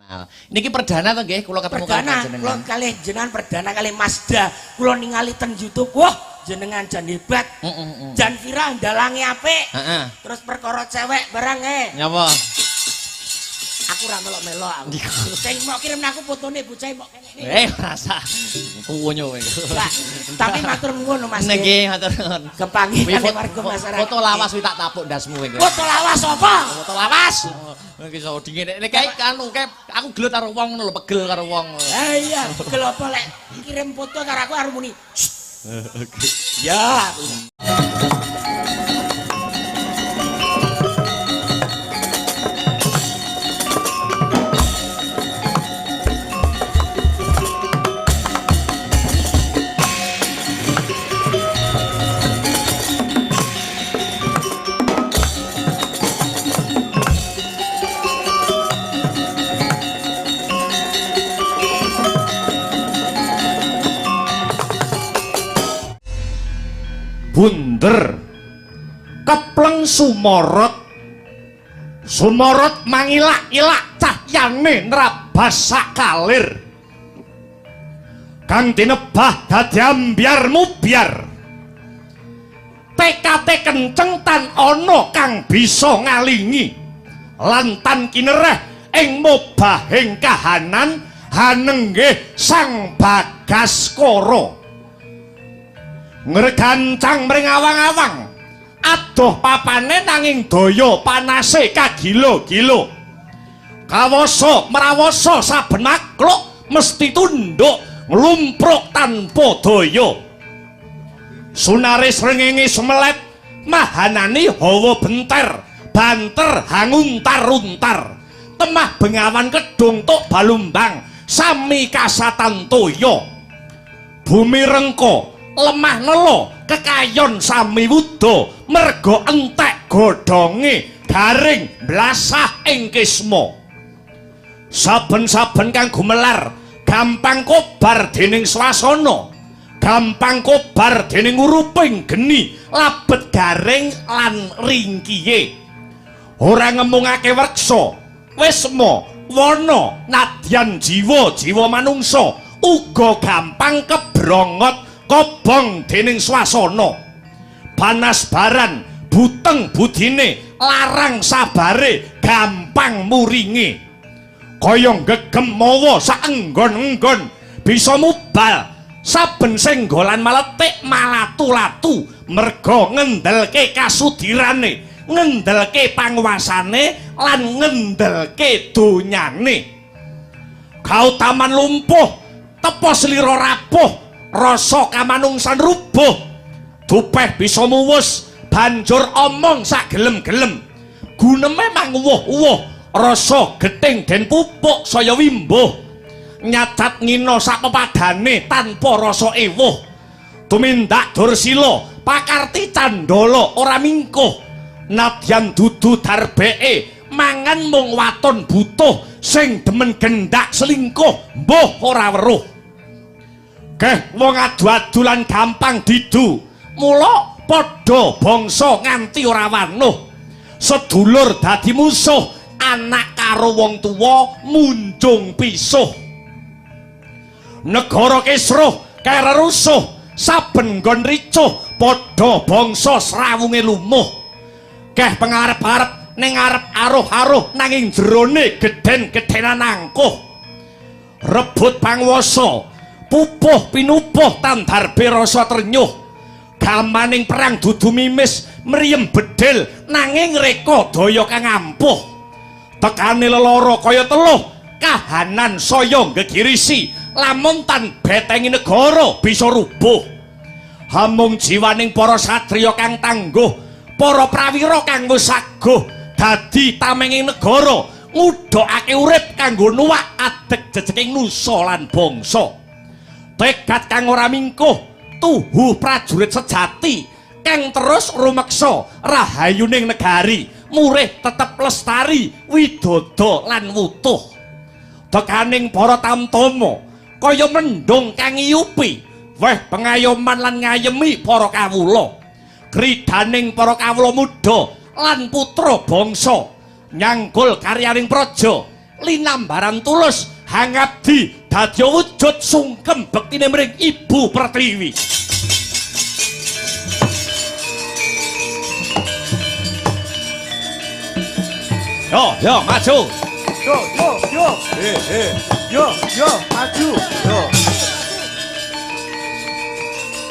Nah, niki perdana to nggih kula ketemu karo Perdana panjenengan. Kula kalih jenengan perdana kalih Mazda. Kula ningali ten YouTube. Wah, jenengan jan hebat. Jan viral dalange apik. Heeh. Terus perkara cewek barang e. Nyapa? Aku ora melok-melok aku. Sing mau kirim aku fotone bocah mok kene. Rasa kuwonyo kowe. Tapi matur nuwun Mas. Nggih, matur nuwun. Kepanggih kalih warga masyarakat. Foto lawas kuwi tak tapuk ndasmu kowe. Foto lawas apa? Foto lawas. Iki iso dingin nek kae anu kae aku gelut karo wong ngono lho, pegel karo wong. Ha iya, pegel apa lek kirim foto karo aku arep muni. Ya. Bunder kepleng sumorot sumorot mangilak-ilak cahyane nrabas sakalir kang tinebah dadi ambyar mubyar tekate kenceng tan ana kang bisa ngalingi lan tan kinereh ing mobahing kahanan hanenggih Sang Bagaskara. Ngregancang mring awang-awang adoh papane nanging daya panase kagila-gila kawasa mrawasa saben makluk mesti tunduk nglumpruk tanpa daya sunare srengenge sumelet mahanani hawa benter banter hanguntar-untar temah bengawan kedung tuk balumbang sami kasatan toya bumi rengka lemah nelo kekayon sami wuda merga entek godhonge garing blasah ing kisma saben-saben kang gumelar gampang kobar dening swasana gampang kobar dening uruping geni labet garing lan ringkiye ora ngemungake wreksa wisma wana nadyan jiwa-jiwa manungsa uga gampang kebrongot kobong dening swasana panas baran buteng budine larang sabare gampang muringe kaya gegem mawa saenggon-enggon bisa mubal saben senggolan maletik malatu-latu merga ngendelke kasudirane ngendelke panguasane lan ngendelke donyane kautaman lumpuh tepa slira rapuh rasa kamanungsan rubuh dupeh bisa muwus banjur omong sak gelem-gelem guneme manguwuh-uwuh rasa gething den pupuk saya wimbuh nyacat ngina sak pepadane tanpa rasa ewuh tumindak dursila pakarti candala ora mingkuh nadyan dudu darbeke mangan mung waton butuh sing demen gendak selingkuh mbuh ora weruh. Keh wong adu-adu lan gampang didu mula padha bangsa nganti ora wanuh sedulur dadi musuh anak karo wong tuwa munjung pisuh negara kisruh kere rusuh saben nggon ricuh padha bangsa srawunge lumuh keh pengarep-arep ning arep aruh-aruh nanging jerone gedhen-gedhenan angkuh rebut panguwasa pupuh pinupuh tandarbe rasa trenyuh gamaning perang dudu mimis mriyem bedhil nanging reka daya kang ampuh tekane lelara kaya teluh kahanan saya nggegirisi lamun tan betengi negara bisa rubuh hamung jiwaning para satriya kang tangguh para prawira kang wis saguh dadi tamenging negara ngudhokake urip kanggo nuwak adeg jejeking nusa lan bangsa tekad kang ora mingkuh tuhu prajurit sejati kang terus rumeksa rahayuning negari murih tetep lestari widodo lan wutuh tekaning para tamtama kaya mendung kang ngiyupi weh pengayoman lan ngayemi para kawula kridaning para kawula muda lan putra bangsa nyanggul karyaning praja Linambaran tulus hangabdi dadi wujud sungkem bektine mring Ibu Pertiwi. Yo, yo, maju. Yo, yo, yo. Yo, yo, maju. Yo.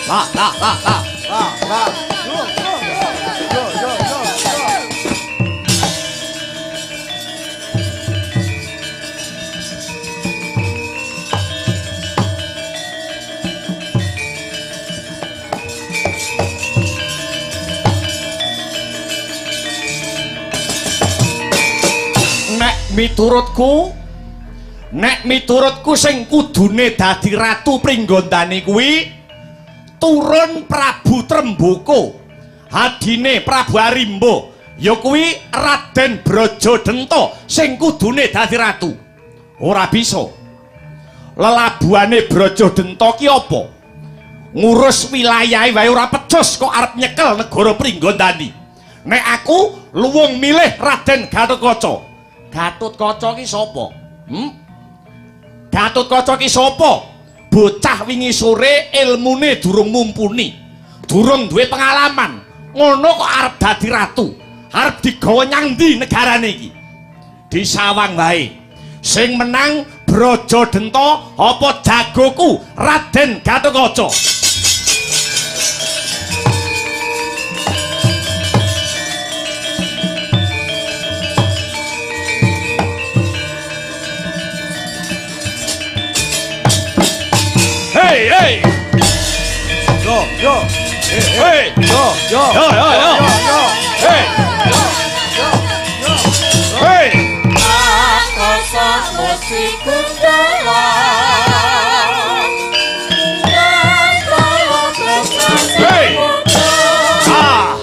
La, la, la, la. La, la. Yo, yo, yo. Yo, yo, yo, yo. Nek miturutku sing kudune dadi ratu Pringgondani kuwi turun Prabu Tremboko, adine Prabu Arimba, ya kuwi Raden Brajadenta sing kudune dadi ratu. Ora bisa. Lelabuhane Brajadenta ki apa? Ngurus wilayahe wae ora pecus kok arep nyekel negara Pringgondani. Nek aku luwung milih Raden Gatotkaca. Gatotkaca ki sapa? Gatotkaca ki sapa? Bocah wingi sore ilmune durung mumpuni, durung duwe pengalaman. Ngono kok arep dadi ratu? Arep digawa nyang ndi negarane iki? Disawang wae. Sing menang Brajadenta apa jagoku Raden Gatotkaca? Hey, hey. Yo, yo. Hey, yo, yo. Yo, yo, yo. Yo, hey. Yo, yo, yo. Hey. Akasa musik kundala. Hey. Ah.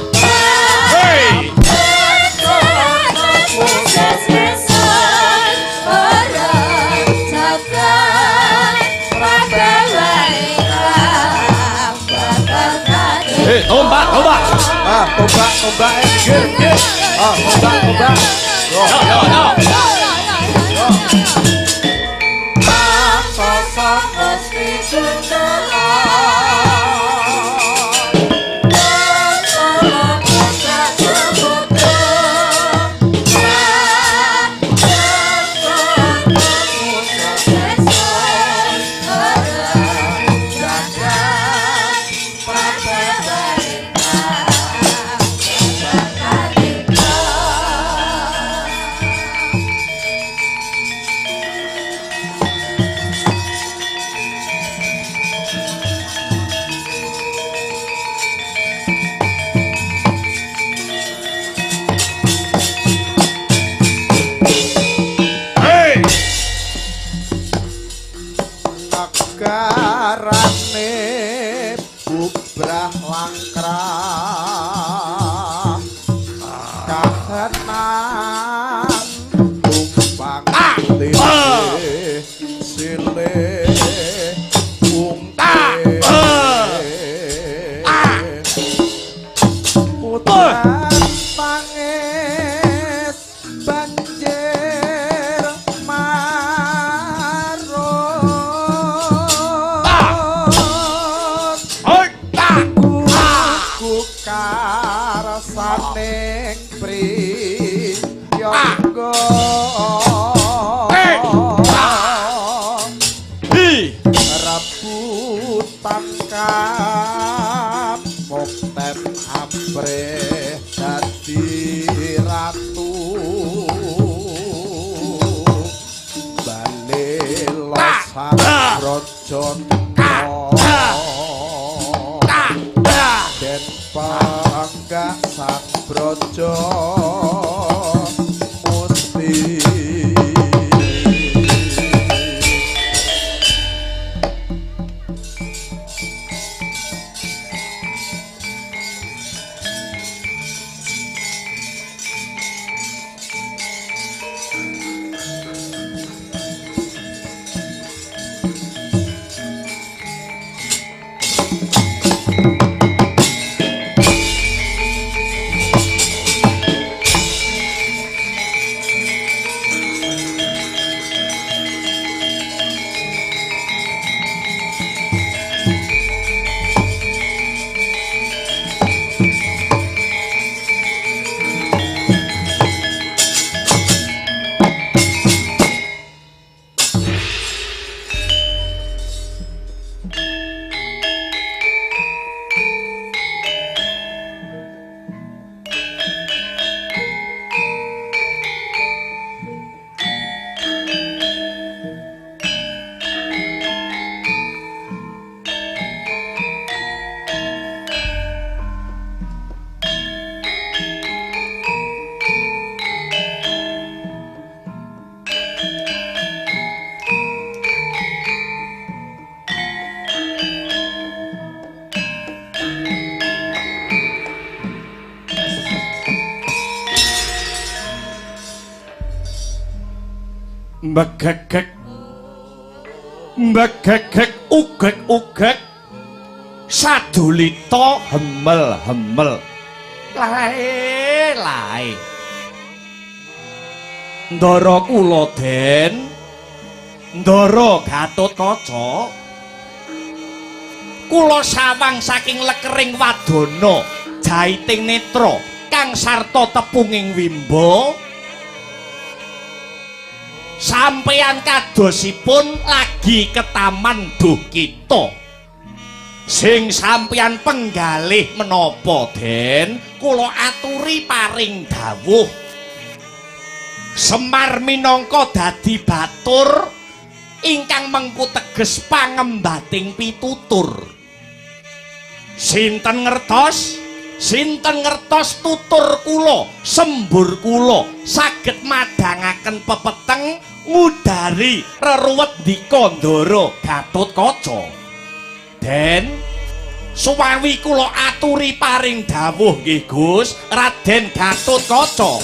Hey. Hey, tombak, tombak. Ah, tombak, tombak. Nggih, nggih. Ah, tombak, tombak. Yo, yo, yo. Akasa mesti kundala. Hey. Negarane bubrah langkrah kahanan tumpang tindih silih ungkih udan tangis banjir marut karsaning priyangga rebutan kamukten amprih dadi ratu bali losan Brajanta den panggah sang Braja Musti. Mbegegeg mbegegeg ugeg-ugeg sadulita hemel-hemel lae lae. Ndara kula Den, ndara Gatotkaca, kula sawang saking lekering wadana jaiting netra kang sarta tepunging wimba. Sampeyan kadosipun lagi ketaman duh kita. Sing sampeyan penggalih menapa Den, kula aturi paring dawuh. Semar minangka dadi batur ingkang mengku teges pangembating pitutur. Sinten ngertos? Sinten ngertos tutur kula, sembur kula saged madhangaken pepeteng ngudari reruwet ndika Ndara Gatotkaca. Den, suwawi kula aturi paring dawuh nggih Gus, Raden Gatotkaca.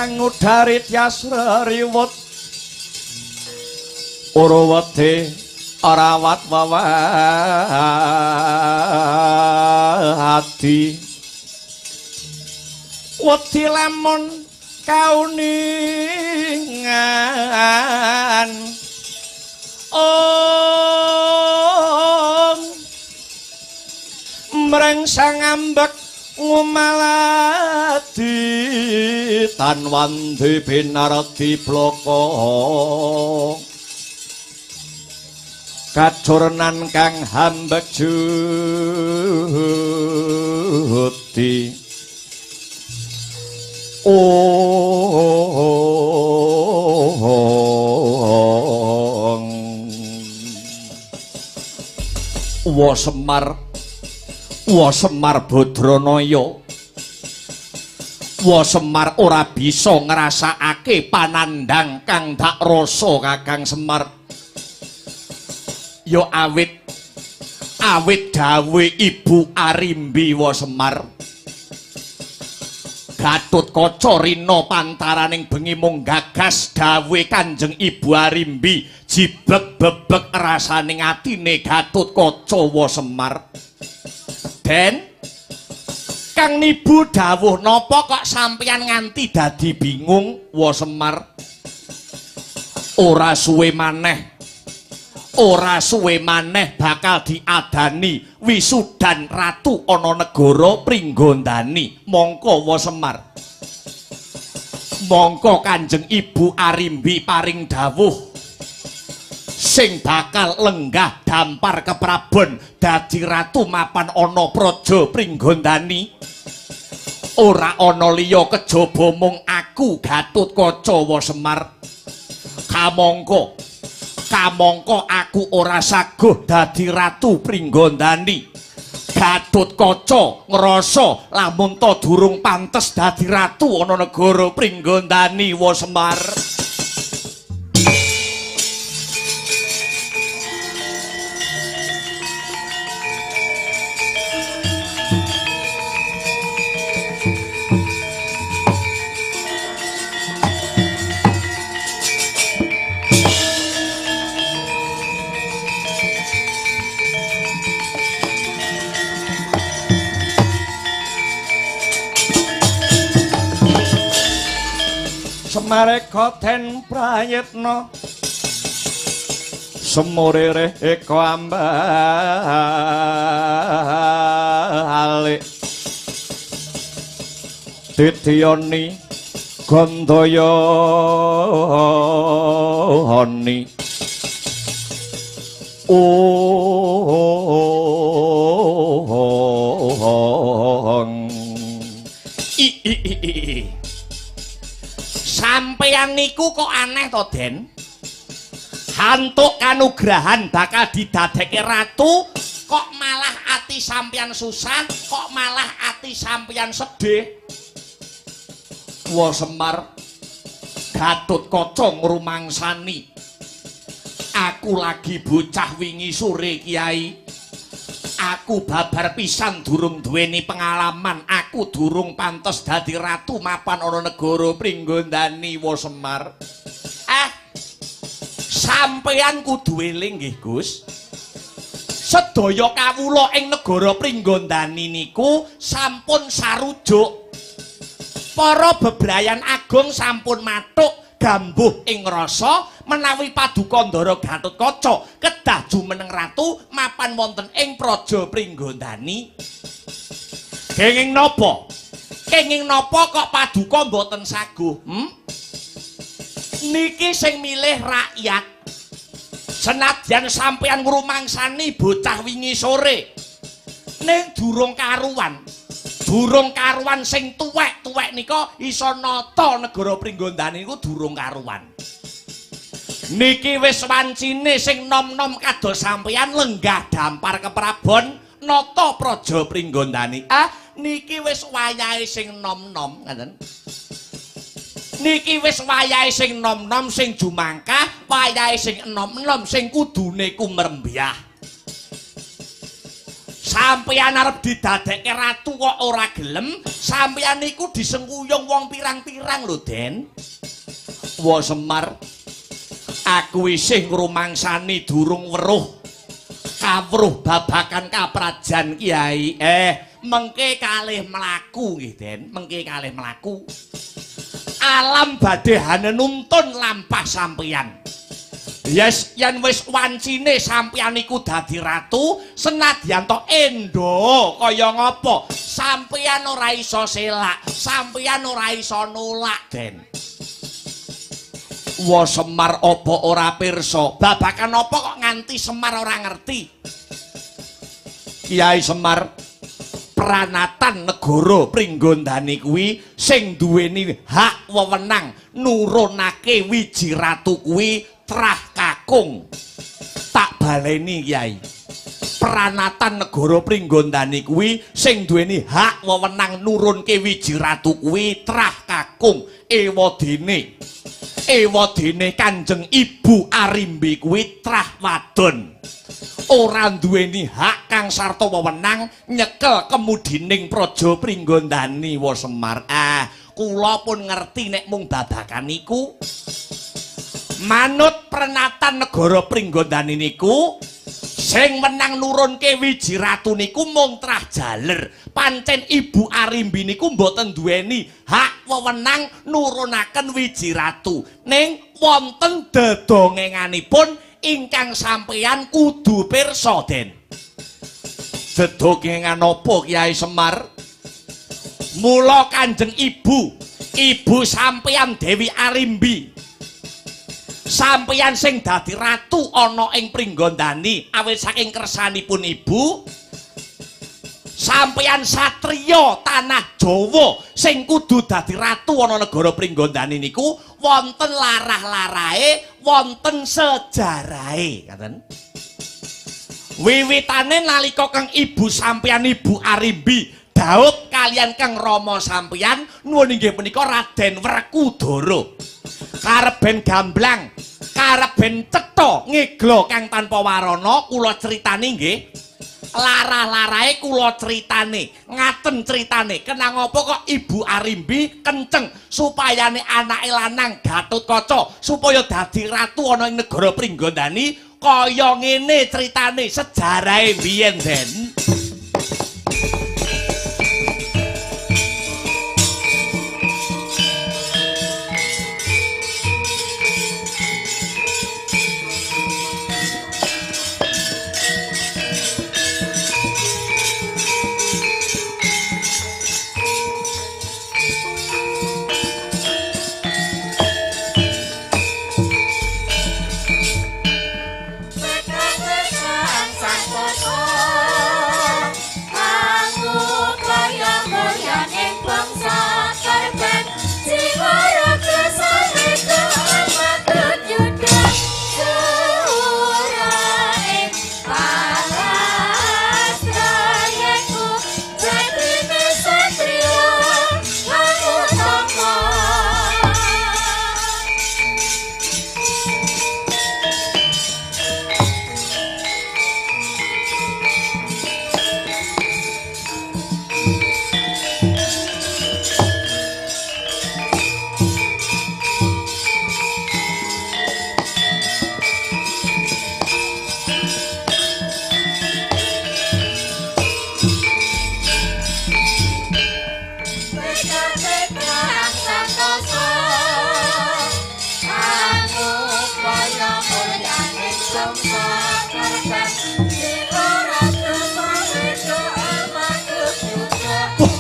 Ngudari tias reriwut urwete rawat wawadi wedi lamun kauningan ong mrengsang ambek ngumaladi tan wandi binardi bloko kacurnan kang hambek judi ong wa Semar, wa Semar Badranaya, wa Semar ora bisa ngrasakake panandhang kang dak rasa Kakang Semar. Ya awit awit dawuhe Ibu Arimbi wa Semar. Gatotkaca rina pantaraning bengi mung gagas dawuhe Kanjeng Ibu Arimbi jibeg bebek rasaning atine Gatotkaca wa Semar. Den, kang nibu dawuh napa kok sampeyan nganti dadi bingung wa Semar? Ora suwe maneh, ora suwe maneh bakal diadani wisudan ratu ana negara Pringgondani. Mongko wa Semar, mongko Kanjeng Ibu Arimbi paring dawuh sing bakal lenggah dampar keprabon dadi ratu mapan ana praja Pringgondani. Ora ana liya kejaba mung aku Gatotkaca wa Semar. Kamangka kamangka aku ora saguh dadi ratu Pringgondani. Gatotkaca ngrasa lamun ta durung pantes dadi ratu ana negara Pringgondani wa Semar. Semareka den prayitna semurire eka ambalik titiyoni gandayani ong. I i i i. Sampeyan niku kok aneh to, Den? Hantuk kanugrahan bakal didadekke ratu, kok malah ati sampeyan susah, kok malah ati sampeyan sedih. Wa Semar, Gatotkaca ngrumangsani aku lagi bocah wingi sore, Kiai. Aku babar pisan durung duweni pengalaman, aku durung pantes dadi ratu mapan ana negara Pringgondani. Wa Semar, sampeyan kudu eling nggih, Gus. Sedaya kawula ing negara Pringgondani niku sampun sarujuk. Para bebrayan agung sampun mathuk gambuh ing rasa menawi paduka Ndara Gatotkaca kedah jumeneng ratu mapan wonten ing Praja Pringgondani. Kenging napa? Kenging napa kok paduka mboten saguh? Niki sing milih rakyat. Senadyan sampeyan ngrumangsani bocah wingi sore, ning durung karuan. Durung karuan sing tuwek-tuwek nika iso nata negara Pringgondani niku durung karuan. Niki wis wancine sing nom-nom kados sampeyan lenggah dampar keprabon nata Praja Pringgondani. Niki wis wayahe sing nom-nom, ngaten. Niki wis wayahe sing nom-nom sing jumangkah, wayahe sing enom-enom sing kudune kumrembyah. Sampeyan arep didadekke ratu kok ora gelem, sampeyan niku disengkuyung wong pirang-pirang lho, Den. Wa Semar, aku isih ngrumangsani durung weruh kawruh babakan kaprajan, Kiai. Mengke kalih mlaku nggih, Den, mengke kalih mlaku. Alam badhe hanenuntun lampah sampeyan. Yes, yen wis wancine sampeyan iku dadi ratu, senadyan to endo kaya ngapa, sampeyan ora iso selak, sampeyan ora iso nolak, Den. Wa Semar apa ora pirsa? Babakan apa kok nganti Semar ora ngerti? Kiai Semar, pranatan negara Pringgondani kuwi sing duweni hak wewenang nurunake wiji ratu kuwi trah kakung. Tak baleni, Kiai. Pranatan negara Pringgondani kuwi sing duweni hak wewenang nurunke wiji ratu kuwi trah kakung. Ewadene, ewadene Kanjeng Ibu Arimbi kuwi trah wadon. Ora duweni hak kang sarta wewenang nyekel kemudining Praja Pringgondani. Wa Semar, kula pun ngerti nek mung babakan niku. Manut prenatan negara Pringgondani niku sing menang nurunke wiji ratu niku mung trah jaler. Pancen Ibu Arimbi niku mboten duweni hak wewenang nurunaken wiji ratu. Ning wonten dedongenganipun ingkang sampeyan kudu pirsa, Den. Dedongengan apa, Kiai Semar? Mula Kanjeng Ibu, ibu sampeyan Dewi Arimbi, sampeyan sing dadi ratu ana ing Pringgondani awit saking kersanipun ibu, sampeyan satriya tanah Jawa sing kudu dadi ratu ana negara Pringgondani niku wonten larah-larahe, wonten sejarahe, ngaten. Wiwitane nalika kang ibu sampeyan Ibu Arimbi dhaup kaliyan Kang Rama sampeyan nuwun inggih punika Raden Werkudara. Karep ben gamblang, karep ben cetha ngeglo kang tanpa warana kula critani nggih. Larah-larahe kula critane, ngaten critane. Kenang apa kok Ibu Arimbi kenceng supayane anake lanang Gatotkaca supaya dadi ratu ana ing negara Pringgondani kaya ngene critane sejarahe biyen, Den. Sang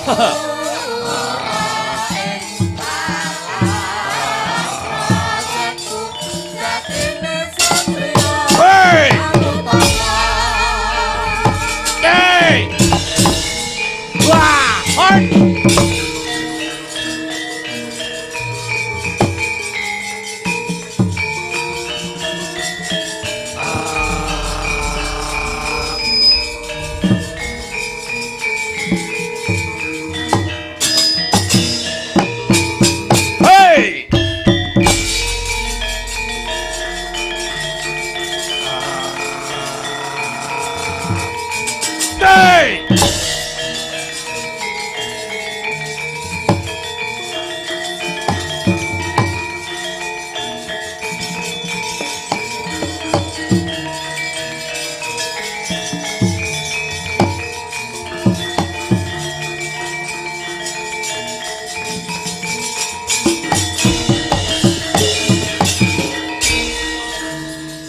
Hey! Hey! Wah! Hoi! Hey! Hey!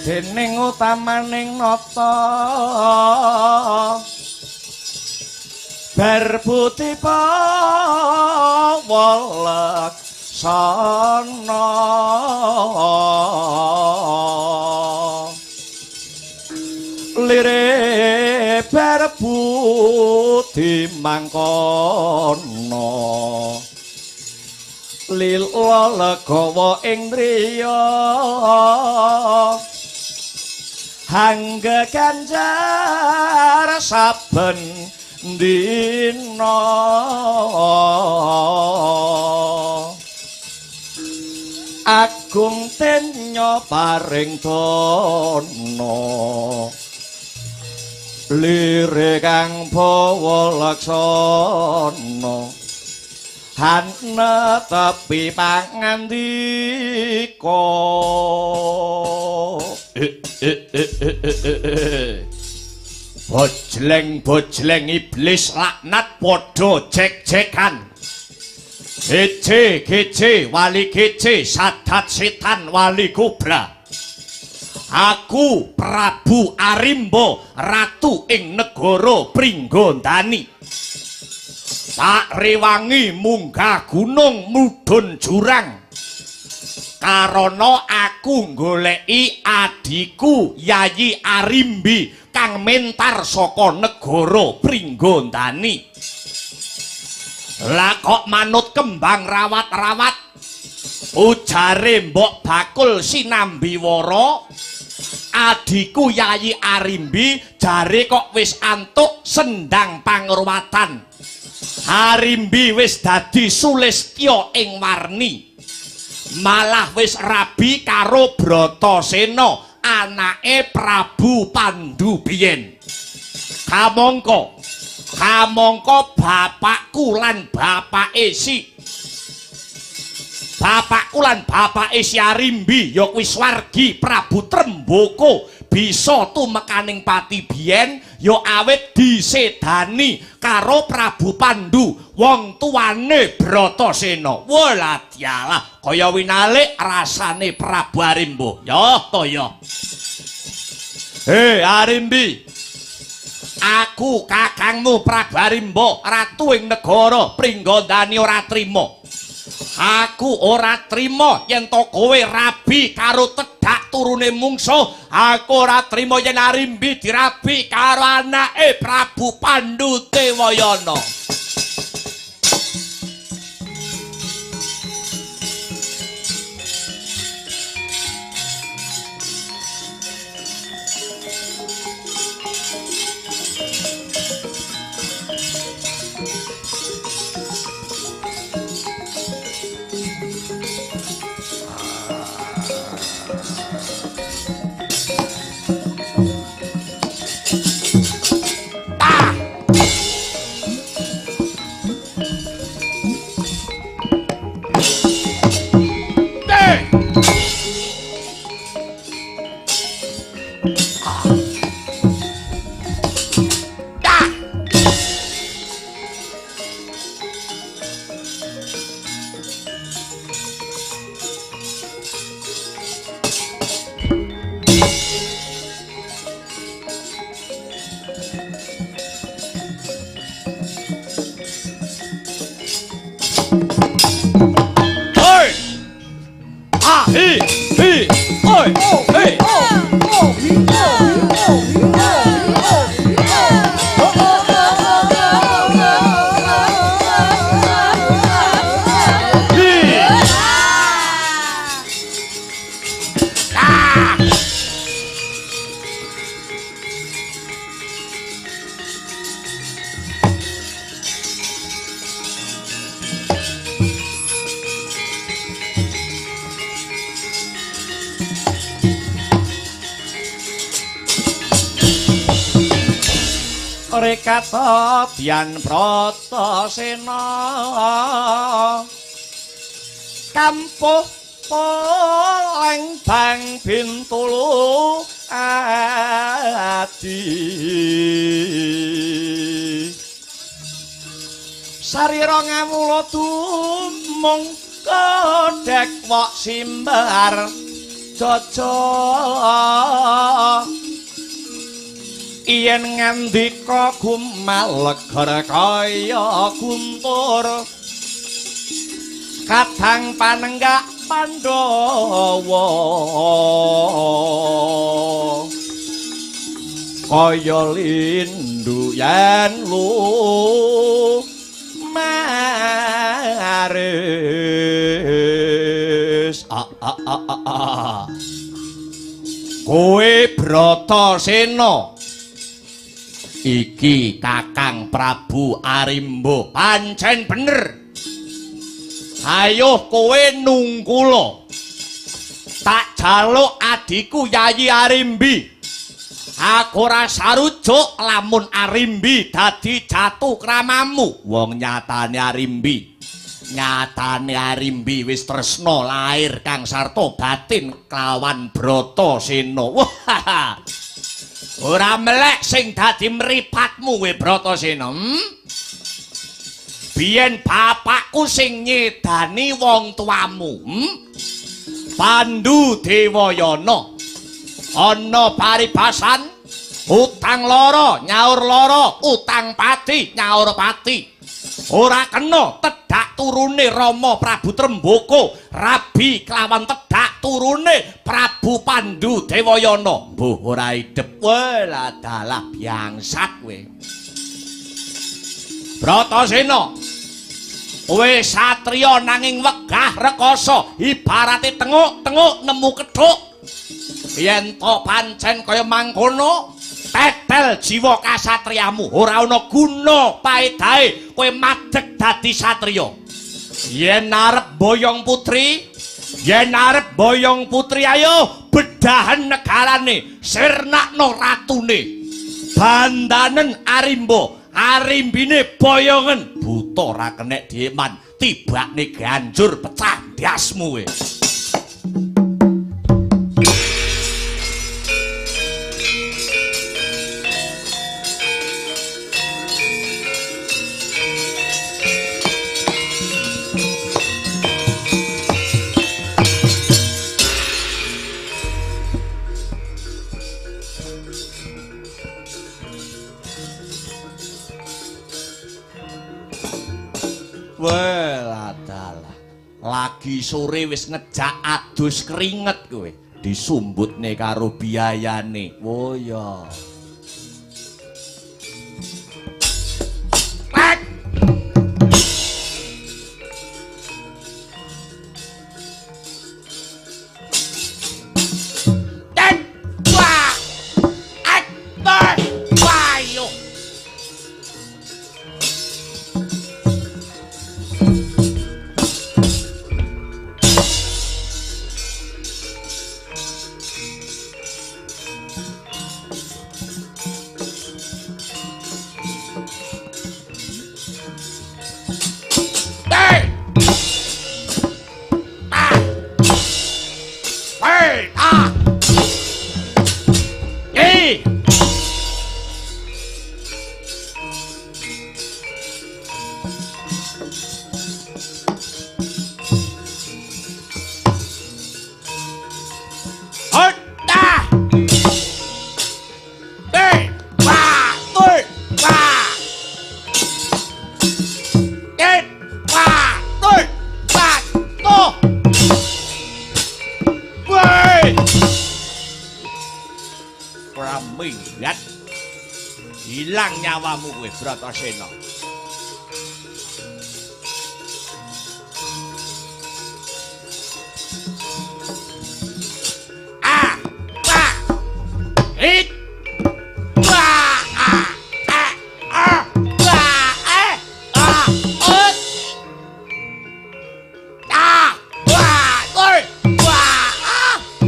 Dening utamaning nata berbuti pawelaksana lire berbudi mangkono lila legawa ing driya hangga ganjar saben dina agung tenya paring dana lire kang bawa laksana hanetepi pangandika. Bojleng-bojleng iblis laknat padha jek-jekan. Gece gece wali gece sadat setan wali kobra. Aku Prabu Arimba, ratu ing negara Pringgondani. Tak rewangi munggah gunung mudhun jurang. Karana aku goleki adhiku Yayi Arimbi kang mentar saka negara Pringgondani. Lah kok manut kembang rawat-rawat ujare mbok bakul sinambi wara, adhiku Yayi Arimbi jare kok wis antuk sendang pangurwatan. Arimbi wis dadi sulistya ing warni, malah wis rabi karo Bratasena anake Prabu Pandu biyen. Kamangka kamangka bapakku lan bapake si Arimbi ya kuwi swargi Prabu Tremboko bisa tumekaning pati biyen ya awit disedani karo Prabu Pandu wong tuane Bratasena. Welah dialah kaya winalik rasane Prabu Arimba. Ya to ya. Hei Arimbi, aku kakangmu Prabu Arimba ratu ing negara Pringgondani ora trima. Aku ora trima yen to kowe rabi karo tedak turune mungsuh. Aku ora trima yen Arimbi dirabi karo anake Prabu Pandu Dewayana. Rekata Dian Bratasena kampuh poleng bang Bintulu adi sarira ngawula tumung kodhek wok simbar jaja yen ngandika gumaleger kaya guntur kadang panenggak Pandhawa kaya lindu yen lu maris a a a a a kowe Bratasena iki Kakang Prabu Arimba pancen bener. Ayo kowe nungkula tak jaluk adhiku Yayi Arimbi. Aku ora sarujuk lamun Arimbi dadi jatuh kramamu. Wong nyatane Arimbi, nyatane Arimbi wis tresna lair kang sarta batin kelawan Bratasena. Wah, ora melek sing dadi mripatmu kowe Bratasena. Biyen bapakku sing nyedani wong tuamu, Pandu Dewayana. Ana paribasan utang loro nyaur loro, utang pati nyaur pati. Ora kena tedak turune Rama Prabu Tremboko rabi kelawan tedak turune Prabu Pandu Dewayana. Mbuh ora idep. Wah, dalah biangsat kowe. Bratasena, kowe satriya nanging wegah rekasa, ibarate tenguk-tenguk nemu kethuk. Yen to pancen kaya mangkono, tetel jiwa kasatriyamu ora ana guna paedahe kowe madeg dadi satriya. Yen arep boyong putri, yen arep boyong putri ayo bedahan negarane, sirnakno ratune. Bandanen Arimba, arimbine boyongen, buta ora kenek dieman, tibakne ganjur pecah ndasmu kowe. Weladalah, lagi sore wis ngejak adus keringet kowe, disumbutne karo biayane. Oh ya. Rek. Dan wah. Akbar. Wah yo. Minggat, hilang nyawamu kowe Bratasena. A pa it wa a a a wa e a ut a wa oi wa a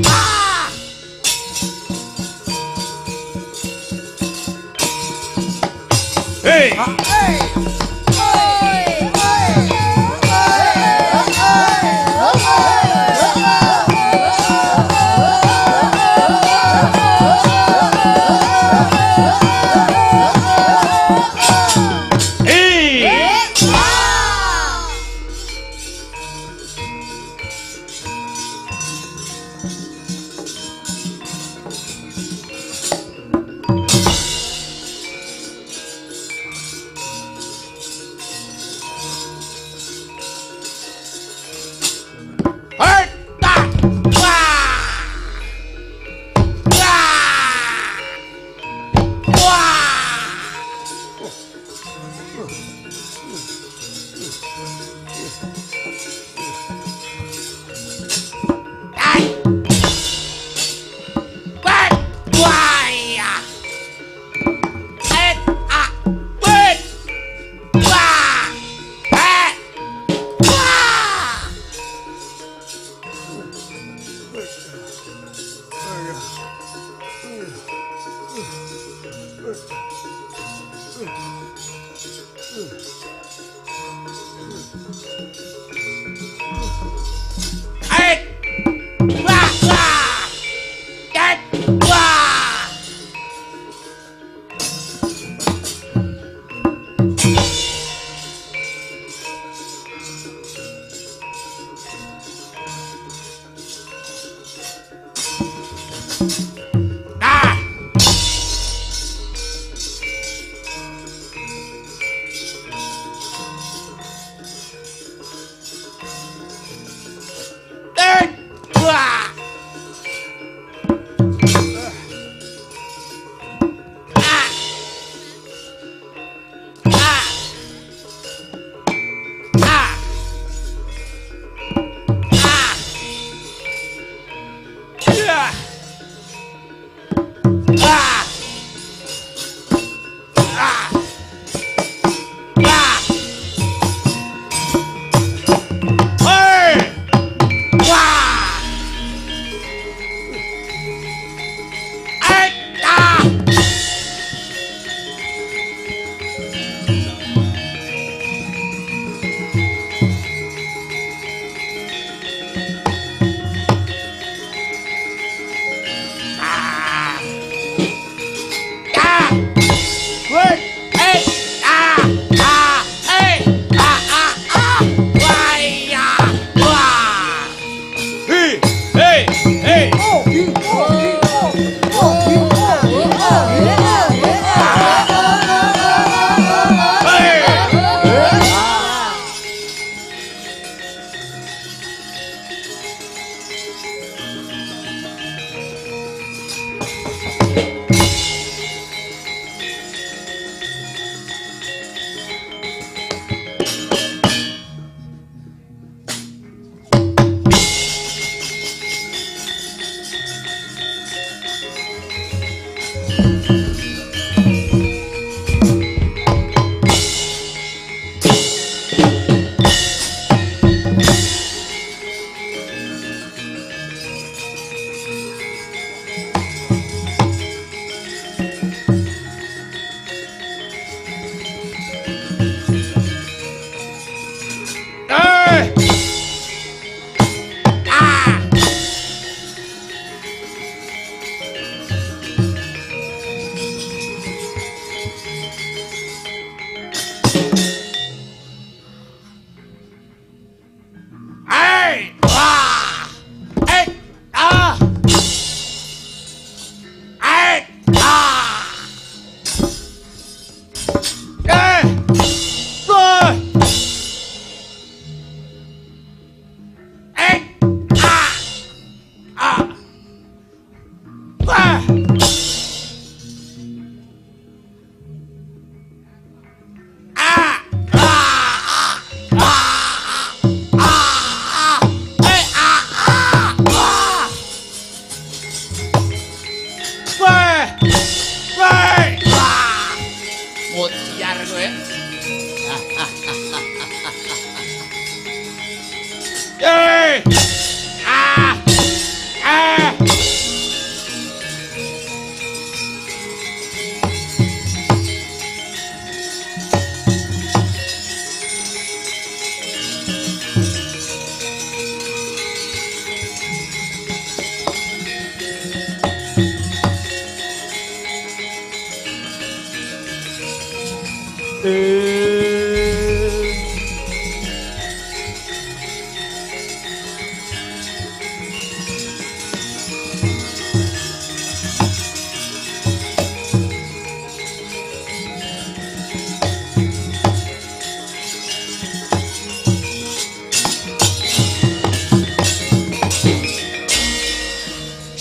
a.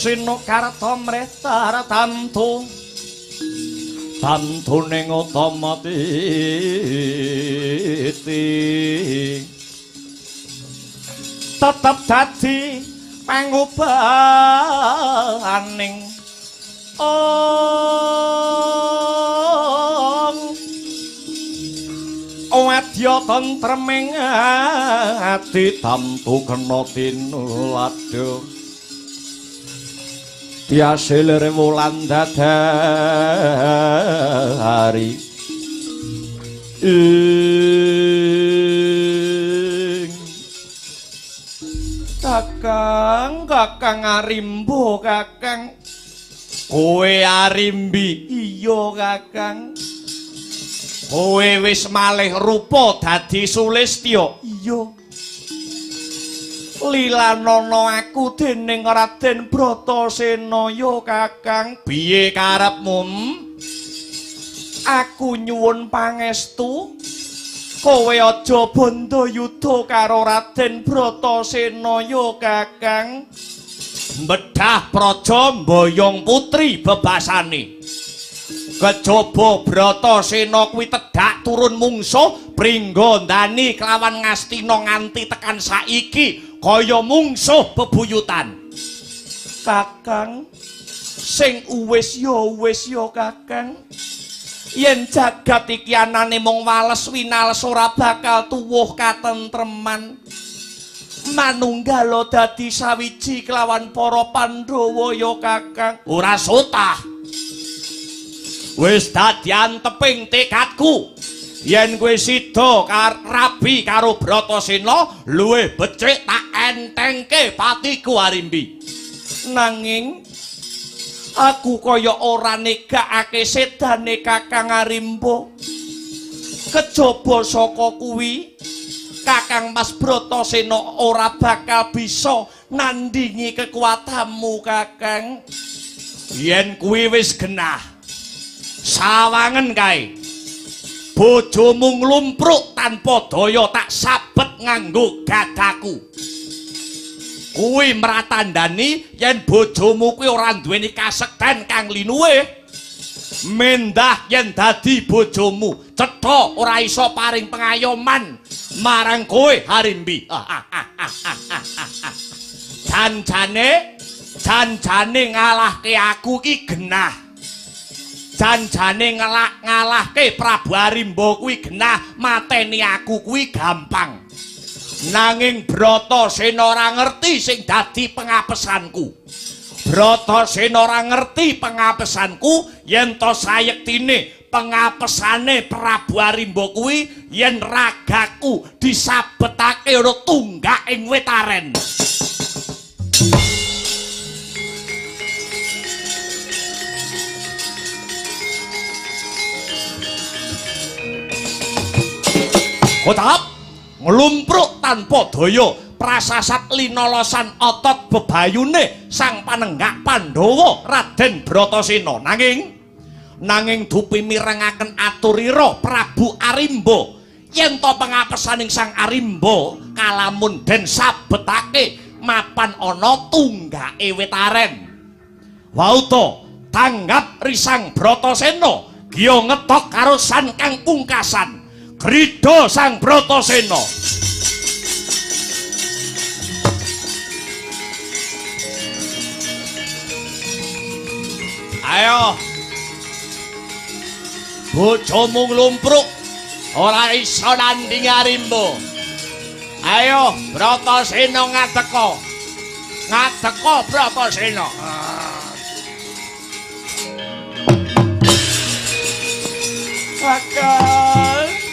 Sinokarta mreh tartamtu. Tantune utama titi tetep dadi pangubahaning ong wadya tentreming ati tamtu kena tinuladha tiasil wulan dadari ing Kakang, Kakang Arimbo, Kakang. Kowe Arimbi, iya Kakang. Kowe wis malih rupa dadi Sulistya, iya. Lilanana aku dening Raden Bratasena ya Kakang. Piye karepmu? Aku nyuwun pangestu. Kowe aja bandayuda karo Raden Bratasena ya Kakang. Bedah praja mboyong putri bebasane. Kejaba Bratasena kuwi tedhak turun mungsuh pringgondani kelawan Ngastina nganti tekan saiki kaya mungsuh bebuyutan. Kakang, sing uwis ya wis ya Kakang. Yen jagat iki anane mung wales winales ora bakal tuwuh katentreman. Manunggala dadi sawiji kelawan para Pandhawa ya Kakang. Ora sotah. Wis dadi anteping tekadku. Yen kowe sida rabi karo Bratasena luwih becik tak entengke patiku Arimbi. Nanging aku kaya ora negakake sedane Kakang Arimba. Kejaba saka kuwi Kakang Mas Bratasena ora bakal bisa nandingi kekuatanmu Kakang. Yen kuwi wis genah, sawangen kae. Bojomu nglumpruk tanpa daya tak sabet nganggo gadaku. Kuwi mratandani yen bojomu kuwi ora duweni kasekten kang linuwih. Mendah yen dadi bojomu cetha ora iso paring pengayoman marang kowe Harimbi. Janjane, janjane ngalahke aku ki genah. Janjane ngalahke Prabu Arimba kuwi genah, mateni aku kuwi gampang. Nanging Bratasena ora ngerti sing dadi pengapesanku. Bratasena ora ngerti pengapesanku yen to sayektine pengapesane Prabu Arimba kuwi yen ragaku disabetake ana tunggak ing wit aren. Kotap nglumpruk tanpa daya prasasat linolosan otot bebayune sang panenggak Pandhawa Raden Bratasena. Nanging dupi mirengaken aturira Prabu Arimba yen to pengapesaning sang Arimba kalamun den sabetake mapan ana tunggake wit aren. Wau to tanggap risang Bratasena giya ngetok karo san kang pungkasan. Grida sang Bratasena. Ayo. Bojomu nglumpruk ora iso nandingi Arimba. Ayo Bratasena ngadeka. Ngadeka Bratasena. Kakang.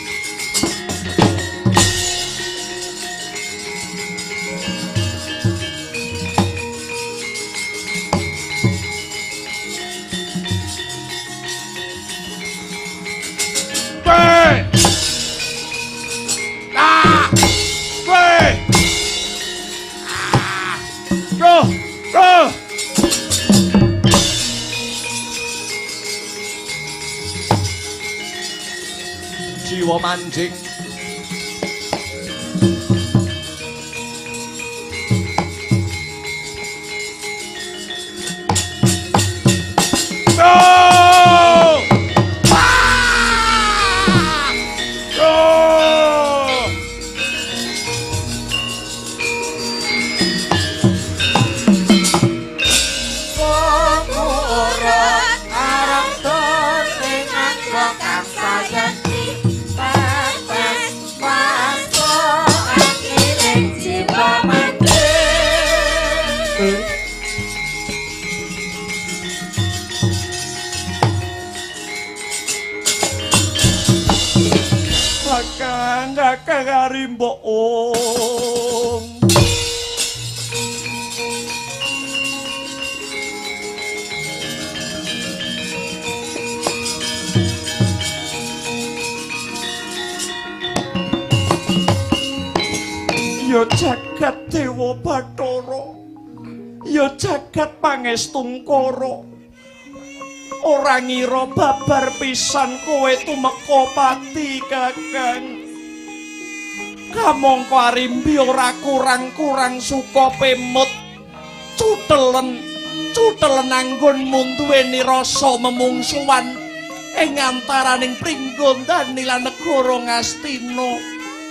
Jiwa mancing. Go! Mbok. Ya jagat Dewa Bathara, ya jagat Pangestungkara, ora ngira babar pisan kowe tumeka pati Kakang. Kamangka Arimbi ora kurang-kurang suka pemut, cutelen cutelen anggonmu duweni rasa memungsuhan ing antaraning Pringgondani lan negara Ngastina.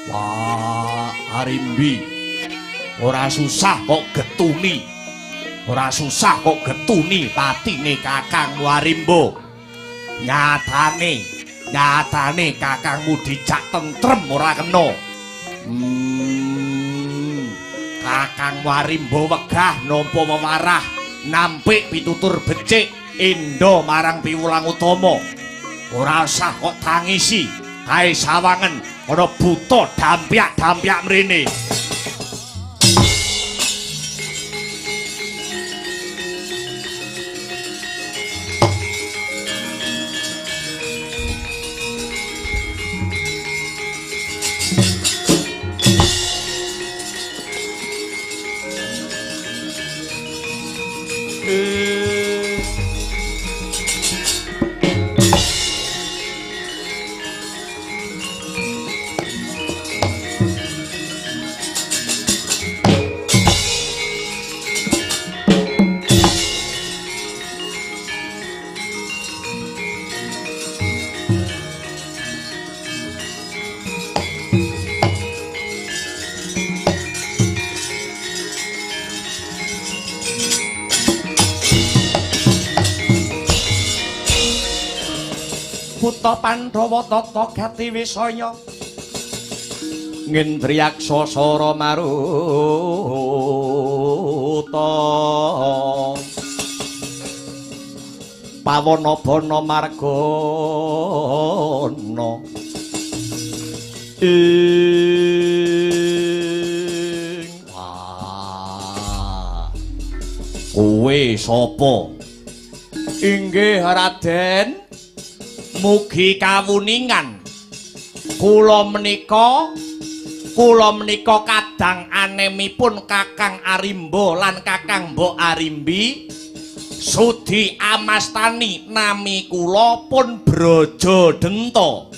Wah, Arimbi, ora susah kok getuni. Ora susah kok getuni patine Kakangmu Arimba. Nyatane, nyatane kakangmu dijak tentrem ora kena. Kakangmu Arimba wegah nampa wewarah, nampik pitutur becik endo marang piwulang utama. Ora usah kok tangisi, kae sawangen ana buta dampyak-dampyak mrene. Buta Pandhawa tata gati wisaya ngendriyaksa sara maruta pawana bana margana ing wah kowe sapa? Inggih Raden, mugi kawuningan kula menika kadang anemipun Kakang Arimba lan Kakang Mbok Arimbi sudi amastani nami kula pun Braja Denta.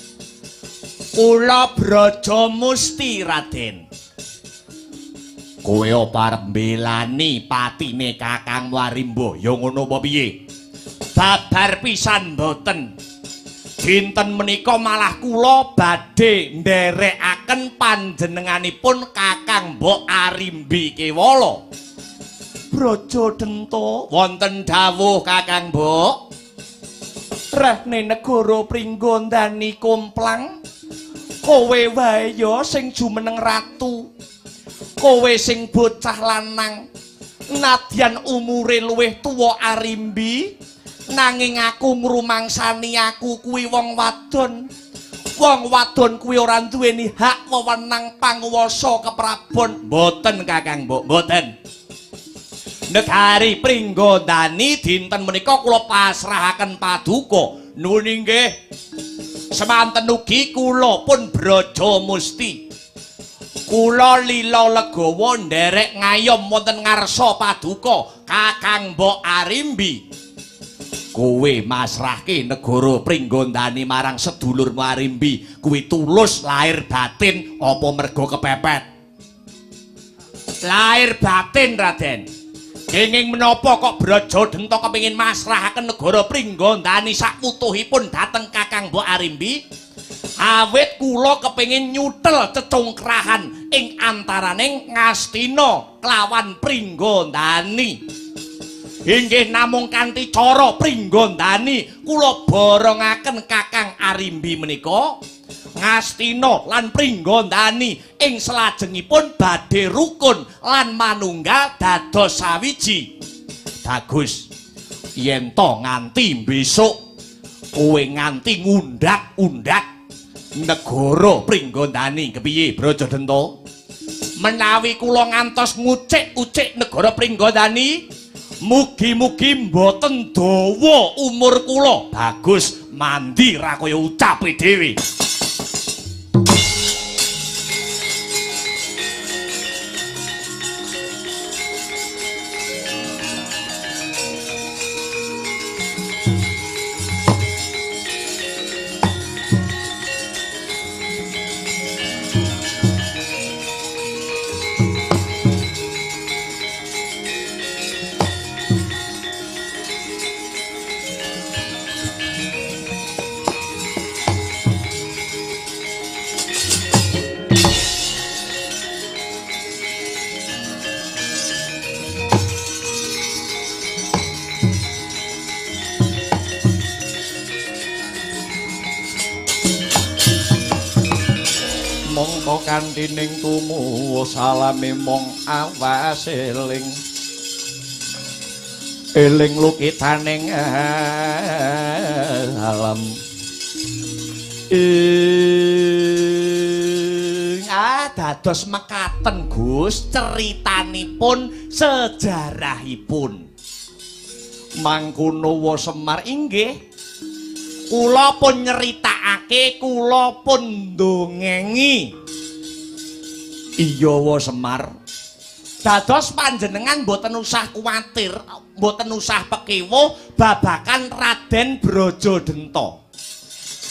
Kula Braja Musti Raden. Kowe apa arep mbelani patine Kakang Arimba? Ya ngono apa piye? Babar pisan mboten. Dinten menika malah kula badhe nderekaken panjenenganipun Kakang Mbok Arimbi Kewala. Braja Denta, wonten dawuh Kakang Mbok. Rehne negara Pringgondani komplang, kowe wae ya sing jumeneng ratu. Kowe sing bocah lanang, nadyan umure luwih tuwa Arimbi, nanging aku ngrumangsani aku kuwi wong wadon. Wong wadon kuwi ora duweni hak wewenang panguwasa keprabon. Mboten Kakang Mbok, mboten. Negari Pringgondani dinten menika kula pasrahaken paduka. Nuwun inggih. Semanten ugi kula pun Braja Musti. Kula lila legawa nderek ngayom wonten ngarsa paduka Kakang Mbok Arimbi. Kowe masrahke negara Pringgondani marang sedulurmu Arimbi kuwi tulus lahir batin apa mergo kepepet? Lahir batin Raden. Kenging menapa kok Braja Denta kepengin masrahaken negara Pringgondani sakwutuhipun dhateng Kakang Mbok Arimbi? Awit kula kepengin nyutel cecungkrahan ing antaraning Ngastina kelawan Pringgondani. Inggih namung kanthi cara Pringgondani kula borongaken Kakang Arimbi menika Ngastina lan Pringgondani ing salajengipun badhe rukun lan manunggal dados sawiji. Bagus. Yen to nganti besok kowe nganti ngundak-undak Negara Pringgondani kepiye Brajadenta? Menawi kula ngantos ngucik-ucik negara Pringgondani, mugi-mugi mboten dawa umur kula. Bagus, mandi ra kaya ucape dhewe. Mongko kanthi ning tumuwuh salame mong awas eling eling lukitaning alam ing dados mekaten Gus ceritanipun sejarahipun mangkono wa Semar inggih kula pun nyeritakake, kula pun ndongengi. Iya wa Semar. Dados panjenengan mboten usah kuwatir, mboten usah pekewuh babagan Raden Brajadenta.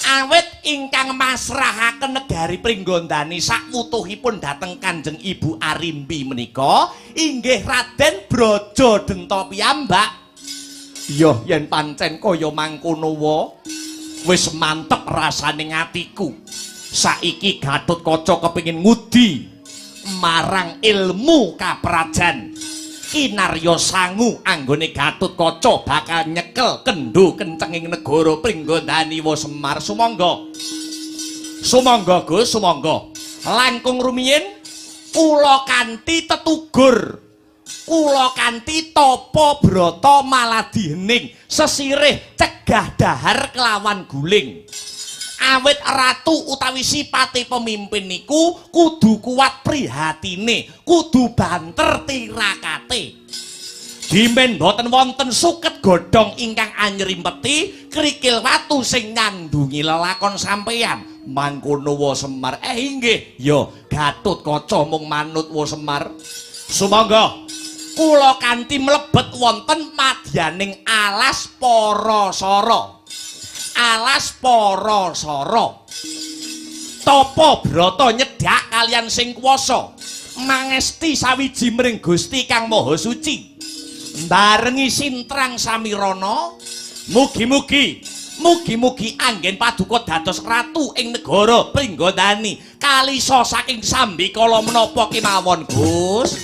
Awit ingkang masrahaken negari Pringgondani sakwutuhipun dhateng Kanjeng Ibu Arimbi menika inggih Raden Brajadenta piyambak. Iya yen pancen kaya mangkono wa wis mantep rasane atiku. Saiki Gatotkaca kepengin ngudi marang ilmu kaprajan. Kinarya sangu anggone Gatotkaca bakal nyekel kendho kencenging negara Pringgondani wa Semar. Sumangga. Sumangga Gus, sumangga. Langkung rumiyin kula kanthi tetugur, kula kanthi tapa brata maladi hening sesirih cegah dahar kelawan guling. Awit ratu utawi sipate pemimpin niku kudu kuat prihatine, kudu banter tirakate. Dimen boten wonten suket godhong ingkang anyrimpeti krikil watu sing nyandungi lelakon sampeyan. Mangkono wa Semar. Inggih, ya Gatotkaca mung manut wa Semar. Sumangga kula kanthi mlebet wonten madyaning alas Parasara. Alas Parasara. Tapa brata nyedhak kaliyan sing kuwasa. Mangesti sawiji mring Gusti Kang Maha Suci. Mbarengi sintrang samirana, mugi-mugi mugi-mugi anggen paduka dados ratu ing negara Pringgondani kalisa saking sambikala menapa kemawon Gus.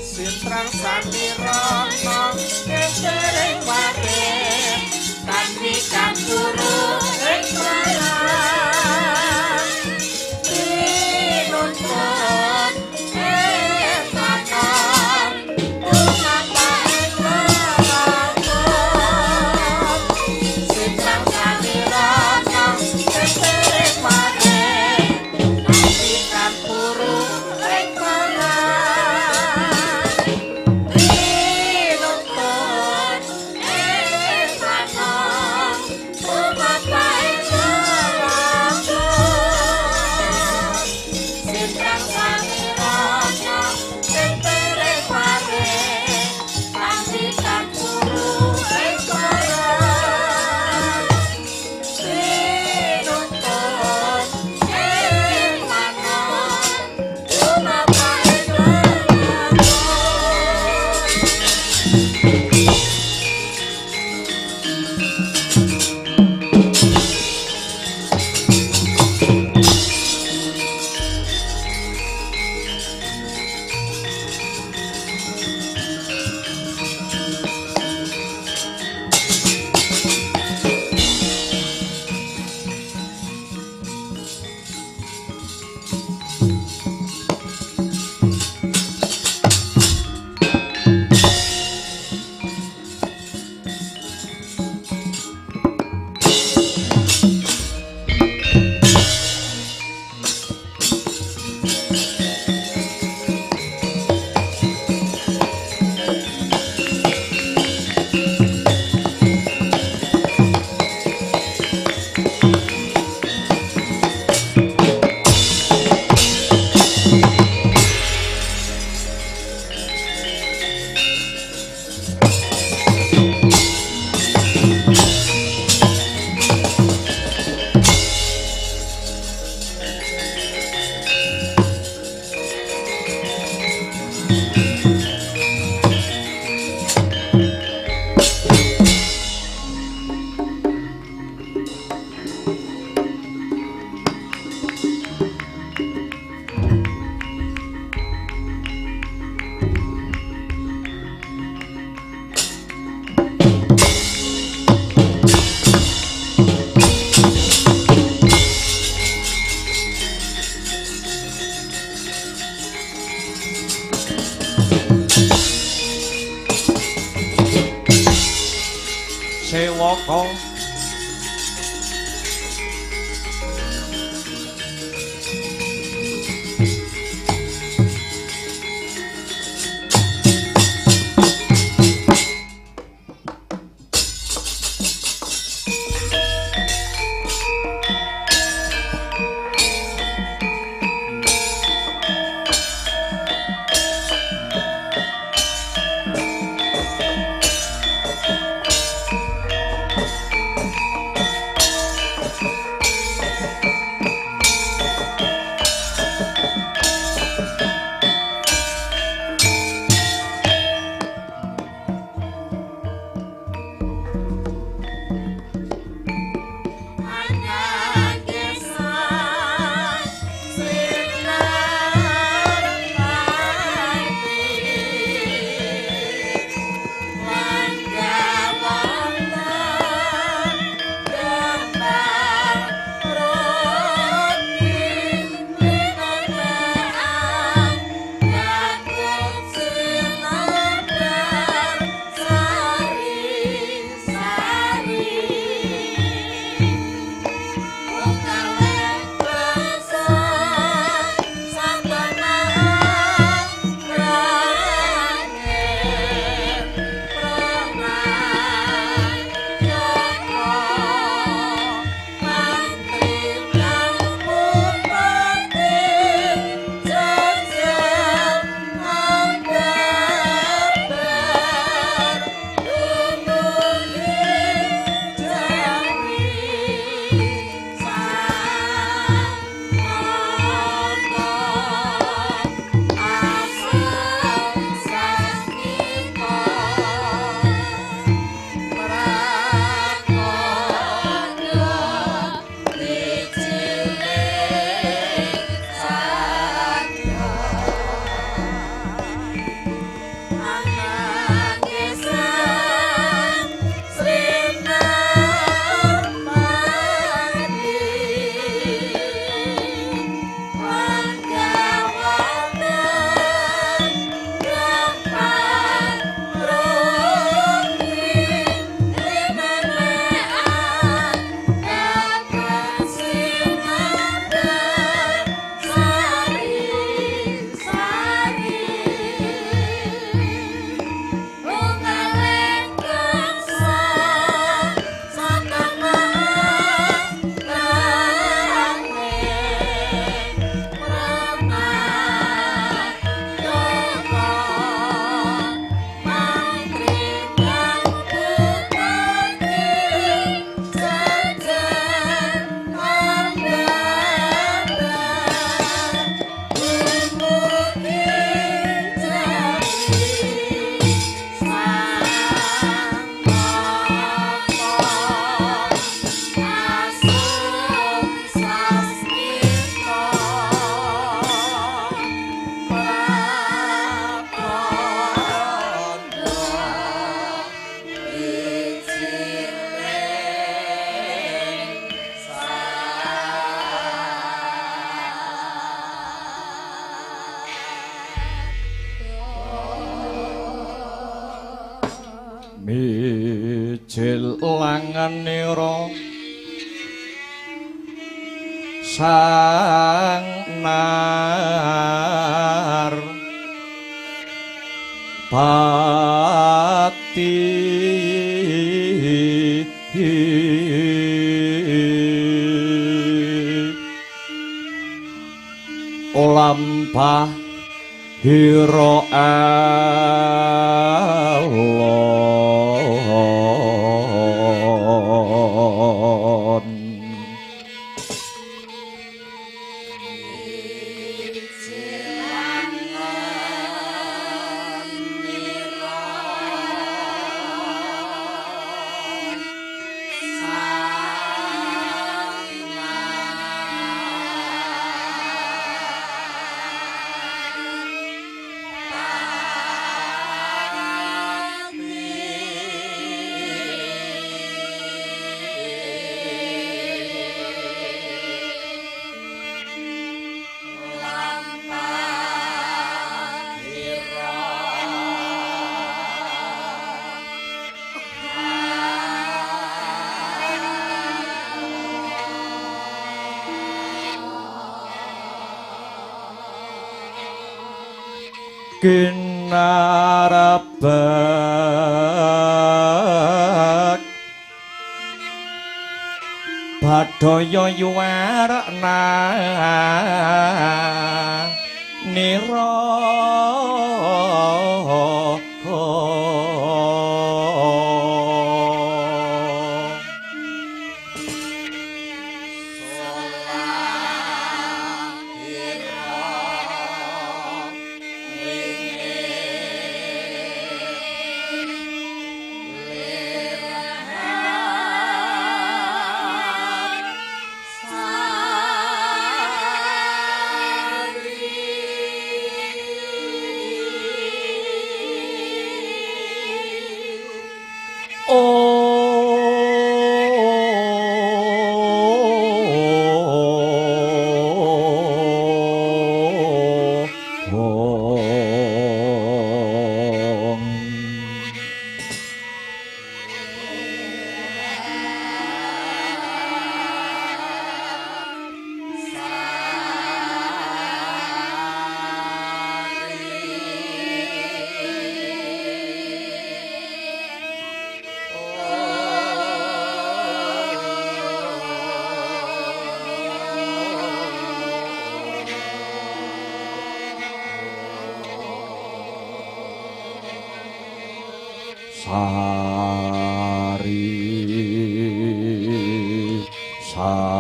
Sintrang samirana sering wae kanthi kang guru ing marang tinuntun etakan tumapa ing lelakon. Sintrang samirana sering wae kanthi kang guru Sewaka Mijil langanira sang nar pati olampah hira alon. Ijil langan Kinarabek Badaya yuwarna nira. Sari sari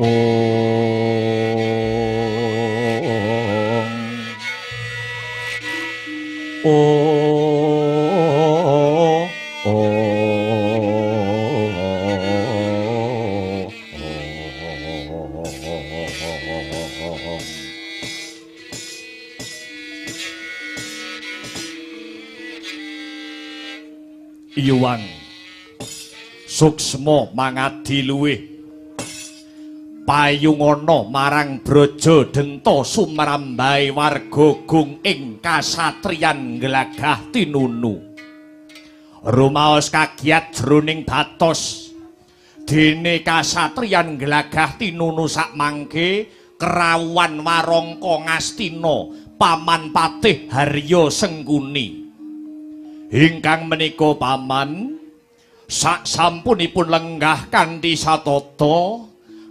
ong o Yuwang suksma mangadi luwih payungana marang Braja Denta sumrambahe warga gung ing kasatriyan Glagah Tinunu. Rumaos kagiat jroning batos dene kasatriyan Glagah Tinunu sakmangke kerawuhan warangka Ngastina paman Patih Harya Sengkuni. Ingkang menika paman sak sampunipun lenggah kanthi satata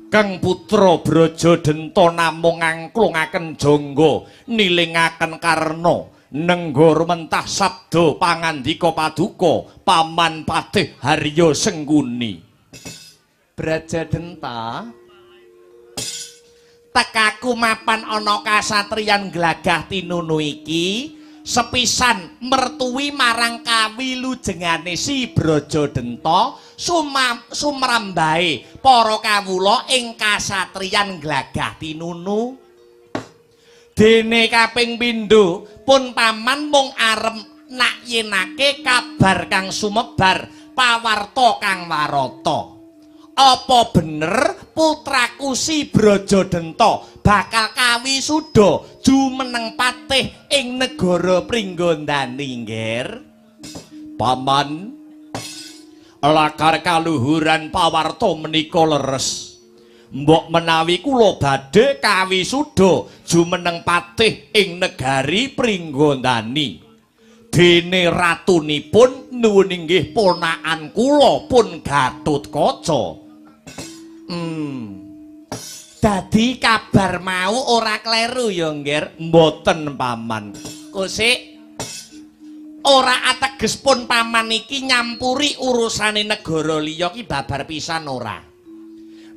Kang putra Braja Denta namung ngangklungaken jangga nilingaken karna nengga rumentah sabda pangandika paduka paman Patih Harya Sengkuni. Braja Denta, tekaku mapan ana kasatriyan Glagah Tinunu iki sepisan mertuwi marang kawilujengane si Braja Denta sumrambahe para kawula ing kasatriyan Glagah Tinunu. Dene kaping pindho pun paman mung arep nakyenake kabar kang sumebar pawarta kang warata. Apa bener putraku si Braja Denta bakal kawisuda jumeneng patih ing negara Pringgondani, Ngger? Paman, lakar kaluhuran pawarta menika leres. Mbok menawi kula badhe kawisuda jumeneng patih ing negari Pringgondani. Dene ratunipun nuwun inggih ponakan kula pun Gatotkaca. Dadi kabar mau ora kleru ya, Ngger? Mboten, Paman. Kosik ora ateges pun paman iki nyampuri urusane negara liya ki babar pisan ora.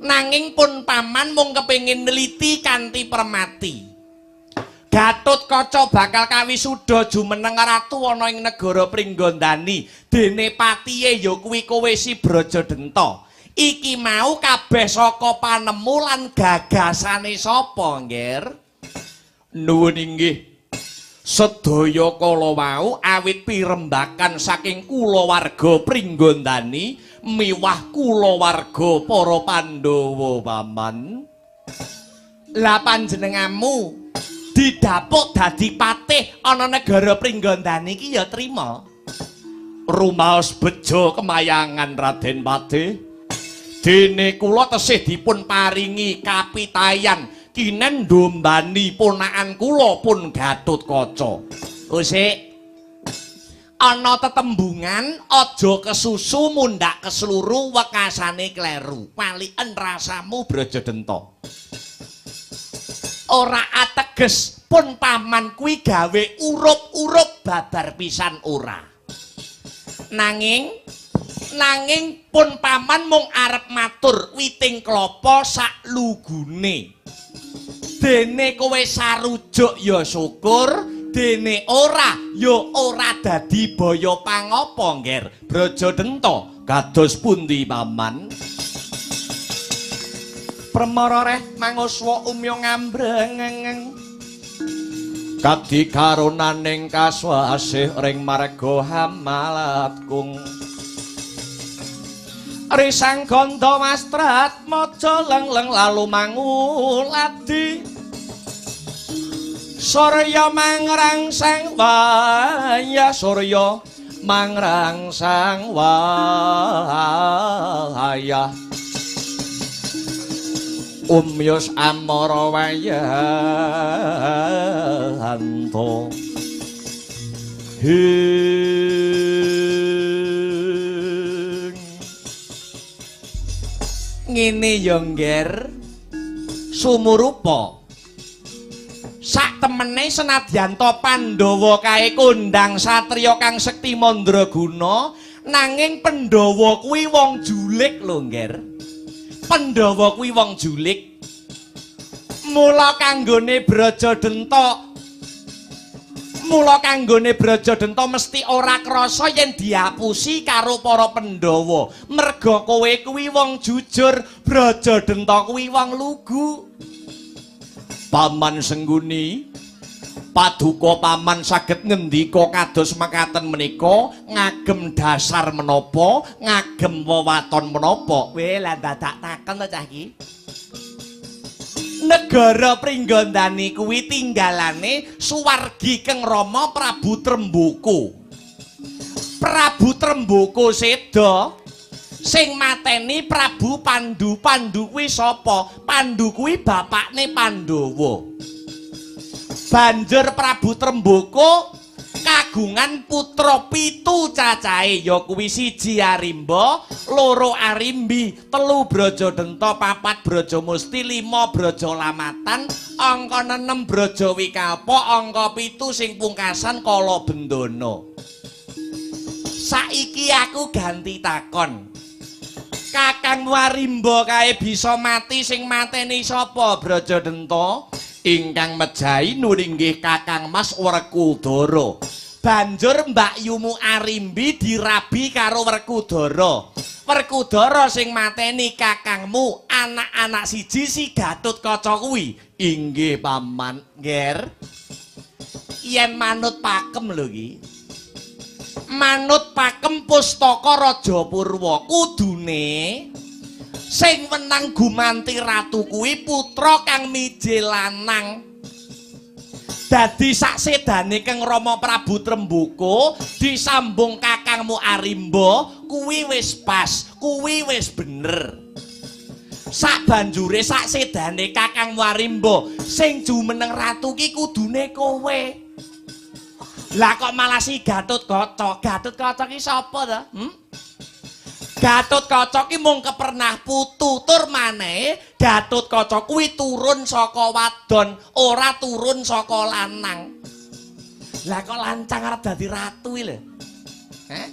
Nanging pun paman mung kepengin neliti kanthi permati. Gatotkaca bakal kawisuda jumeneng ratu ana ing negara Pringgondani, dene patihe ya kuwi kowe si Braja Denta. Iki mau kabeh saka panemu lan gagasane sapa, Ngger? Nuwun inggih. Sedaya kala wau awit pirembakan saking kulawarga Pringgondani miwah kulawarga para Pandhawa, Paman. Lah panjenenganmu didapuk dadi patih ana negara Pringgondani iki ya trima. Rumaos bejo kemayangan Raden Patih. Dene kula tesih dipun paringi kapitayan Kinen ndombani ponakan kula pun Gatotkaca. Usik ana tetembungan aja kesusu mundhak kesluru wekasane kleru. Waliken rasamu Brajadenta. Ora ateges pun paman kuwi gawe urup-urup babar pisan ora. Nanging pun paman mung arep matur witing klapa sak lugune. Dene kowe sarujuk ya syukur, dene ora ya ora dadi baya pangapa, Ngger. Brajadenta, kados pundi paman? Permara reh manguswa umya ngambrengeng kadi karunaning kaswasih ring marga hamalatkung. Risang ganda wastrat maja lengleng lalu manguladi surya mangrangsang wayah surya mangrangsang wayah umyus amara wayanto. Hing ngene ya, Ngger. Sumurupa sak temene senadyan to Pandhawa kae kondhang satriya kang sekti mandraguna, nanging Pandhawa kuwi wong julik lho, Ngger. Pandhawa kuwi wong julik. Mula kanggone Brajadenta mesti ora krasa yen diapusi karo para Pandhawa. Merga kowe kuwi wong jujur, Brajadenta kuwi wong lugu. Paman Sengguni, paduka paman saged ngendika kados mekaten menika ngagem dasar menapa, ngagem wewaton menapa? Weh, lah dadak takon to cah iki. Negara Pringgondani kuwi tinggalane suwargi Keng Rama Prabu Tremboko. Prabu Tremboko seda, sing mateni Prabu Pandu. Pandu kuwi sapa? Pandu kuwi bapakne Pandhawa. Banjur Prabu Tremboko kagungan putra 7 cacahe, ya kuwi 1 Arimba, 2 Arimbi, 3 Brajadenta, 4 Brajamusti, 5 Brajalamatan, angka 6 Brajawikalpa, angka 7 sing pungkasan Kalabendana. Saiki aku ganti takon. Kakang Warimba kae bisa mati, sing mateni sapa Brajadenta? Ingkang mejahi nuringgih Kakang Mas Werkudara. Banjur Mbak Yumu Arimbi dirabi karo Werkudara. Werkudara sing mateni kakangmu, anak-anak siji si Gatotkaca kuwi. Inggih paman. Ngger. Yen manut pakem lho iki. Manut pakem pustaka Raja Purwa kudune sing wenang gumanti ratu kuwi putra kang mije lanang. Dadi saksedane Keng Rama Prabu Tremboko disambung kakangmu Arimba kuwi wis pas, kuwi wis bener. Sak banjure saksedane kakangmu Arimba sing jumeneng ratu ki kudune kowe. Lah kok malah si Gatotkaca? Gatotkaca ki sapa to? Gatotkaca ki mung kepernah putu, tur manehe Gatotkaca kuwi turun saka wadon, ora turun saka lanang. Lah kok lancang arep dadi ratu iki lho. Heh?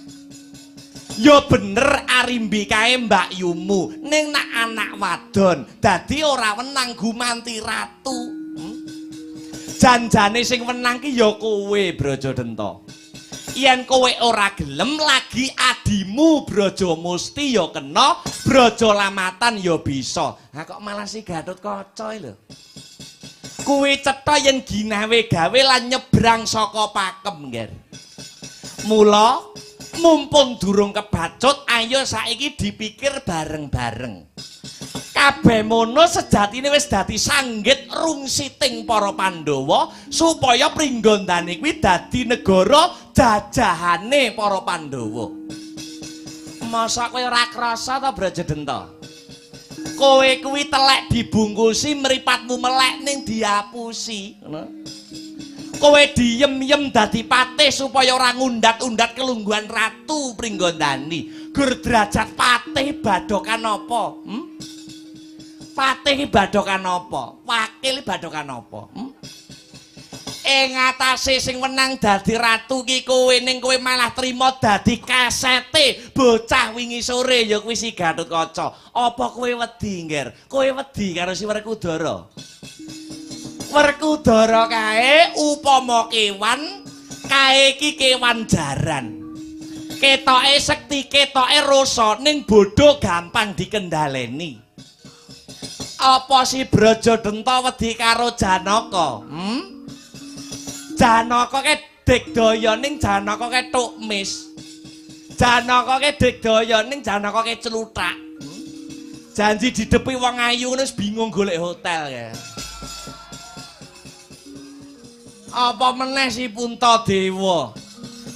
Ya bener Arimbi kae Mbak Yumu, ning nak anak wadon dadi ora wenang gumanti ratu. Janjane sing wenang ki ya kowe Brajadenta. Yen kowe ora gelem lagi adimu Brajamusti ya kena, Brajalamatan ya bisa. Ha kok malah si Gatotkaca iki lho. Kuwi cetha yen ginawe gawe lan nyebrang saka pakem, Ngger. Mula mumpung durung kebacut, ayo saiki dipikir bareng-bareng. Kabeh mono sejatine wis dadi sanggit rungsiting para Pandhawa supaya Pringgondani kuwi dadi negara jajahane para Pandhawa. Masa kowe ora krasa ta Brajadenta? Kowe kuwi telek dibungkusi, mripatmu melek ning diapusi. Ngono. Kowe diem-iem dadi patih supaya ora ngundat-undat kelungguhan Ratu Pringgondani. Gur derajat patih badokan apa? Patih iki badokan apa? Wakil badokan apa? Ing atase sing wenang dadi ratu ki kowe, ning kowe malah trima dadi kasete bocah wingi sore ya kuwi si Gatotkaca. Apa kowe wedi, Ngger? Kowe wedi karo si Werkudara? Werkudara kae upama kewan, kae iki kewan jaran. Ketoke sekti, ketoke rasa, ning bodho gampang dikendhaleni. Apa si Brajadenta wedi karo Janaka? Janaka ke digdaya ning Janaka ke tukmis. Janaka ke digdaya ning Janaka ke cluthak. Janji didepi wong ayu ngono wis bingung golek hotel ya. Apa meneh si Puntadewa?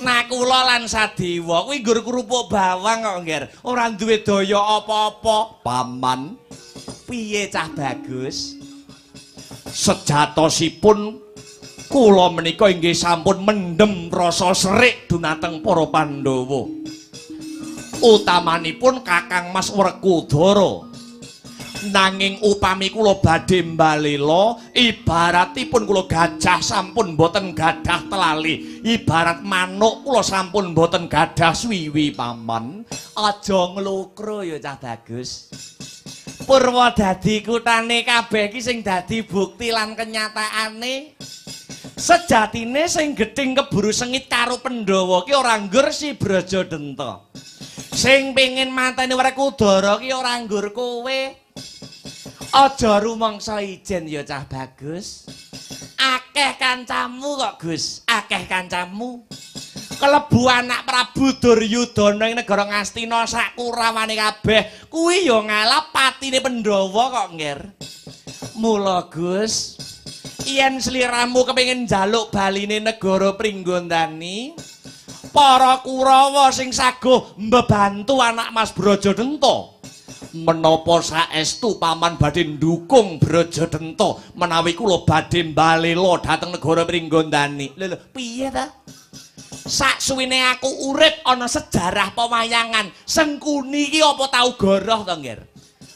Nakula lan Sadewa kuwi nggur kerupuk bawang kok, Ngger. Ora duwe daya apa-apa. Paman, piye cah bagus? Sejatosipun kula menika inggih sampun mendhem rasa serik dumateng para Pandhawa. Utamanipun Kakang Mas Werkudara. Nanging upami kula badhe mbalela, ibaratipun kula gajah sampun boten gadah telali, ibarat manuk kula sampun boten gadah swiwi, Paman. Aja nglokro ya cah bagus. Purwodadi kutane kabeh iki sing dadi bukti lan kenyataane. Sejatine sing gething keburu sengit karo Pandhawa ki ora nggur si Brajadenta. Sing pengin mateni Werkudara ki ora nggur kowe. Aja rumangsa ijen ya cah bagus. Akeh kancamu kok, Gus. Akeh kancamu. Kelebu anak Prabu Duryudana ing negara Ngastina sak kurawane kabeh kuwi ya ngalah patine Pandhawa kok, Ngger. Mula Gus, yen sliramu kepengin njaluk baline negara Pringgondani, para Kurawa sing saguh mbebantu anak Mas Brajadenta. Menapa saestu Paman badhe ndukung Brajadenta menawi kula badhe mbalela dhateng negara Pringgondani? Lho lho, piye ta? Saksuwene aku urip ana sejarah pewayangan, Sengkuni iki apa tau goroh to, Ngger?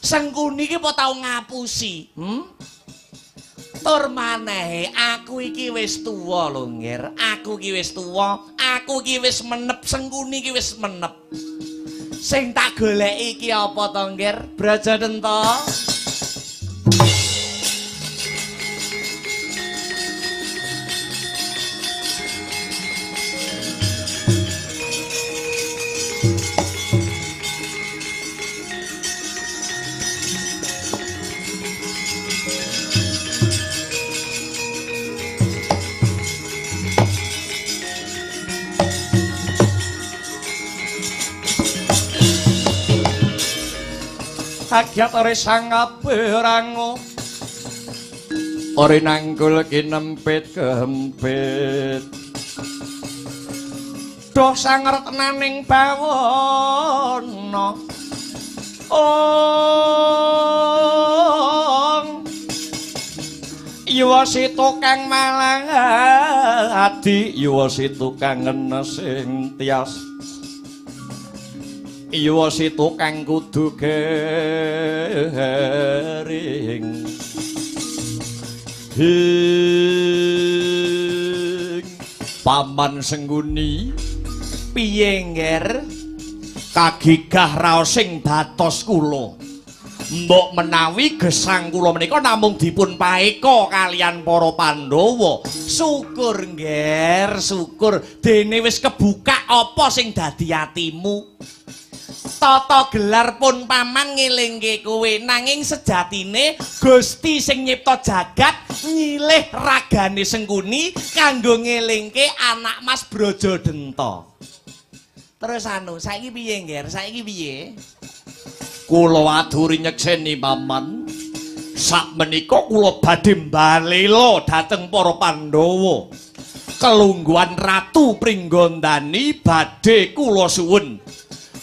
Sengkuni iki apa tau ngapusi? Tur manehe aku iki wis tuwa lho, Ngger. Aku iki wis tuwa, aku iki wis menep, Sengkuni iki wis menep. Sing tak goleki iki apa to, Ngger? Brajadenta. Kagiat ore sang aberango ore nanggul kinempit kempit doh sangertenaning bawana ong yuwa situ kang malang adi yuwa situ kang ngenes ing tias yuwa situ kang kudu gering hing. Paman Sengkuni, piye, Ngger? Kagigah raosing batos kula. Mbok menawi gesang kula menika namung dipun paeka kalian para Pandhawa. Syukur, Ngger, syukur dene wis kebuka apa sing dadi atimu. Tata gelar pun paman ngelingke kowe, nanging sejatine Gusti sing nyipta jagat nyilih ragane Sengkuni kanggo ngelingke anak Mas Brajadenta. Terus anu, saiki piye, Ngger? Saiki piye? Kula aturi nyekseni, Paman. Sakmenika kula badhe mbalela dhateng para Pandhawa. Kelungguhan Ratu Pringgondani badhe kula suwun.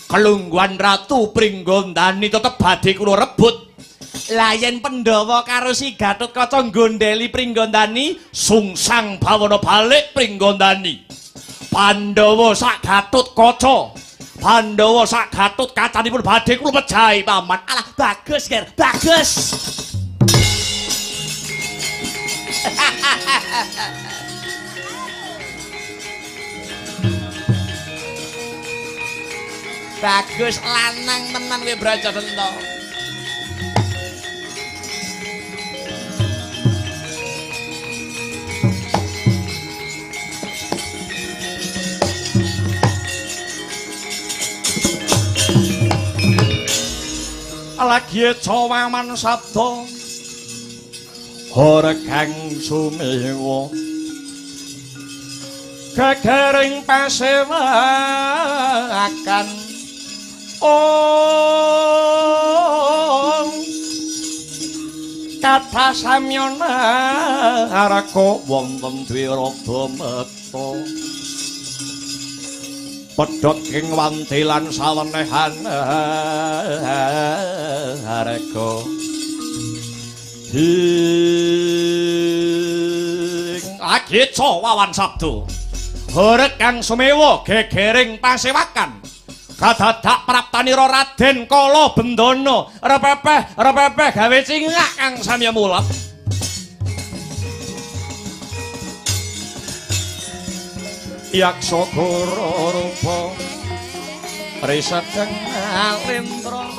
Kelungguhan Ratu Pringgondani tetep badhe kula rebut. Lah yen Pandhawa karo si Gatotkaca nggondheli Pringgondani, sungsang bawana balik Pringgondani. Pandhawa sak Gatotkaca, Pandhawa sak Gatotkacanipun badhe kula pejahi paman. Alah bagus, Ger, bagus. Bagus lanang tenan kowe Brajadenta. Lagi cawaman sabda Hore kang sumewa gegering pasewakan ong kathah samyana haraka wonten Dwirada meta pedhot ing wanti lan sawenehan haraka ing ageca wawan sabda Horeg kang sumewa gegering pasewakan kadadak praptanira Raden Kala Bendana repepeh repepeh gawe cingak kang samya mulap. Yaksa goro rupa risedeng alendra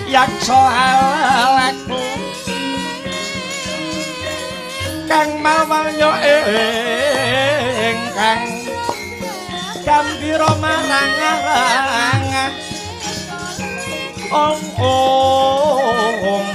yaksa alaku kang mawalya ingkang gambira marang-arang ong ong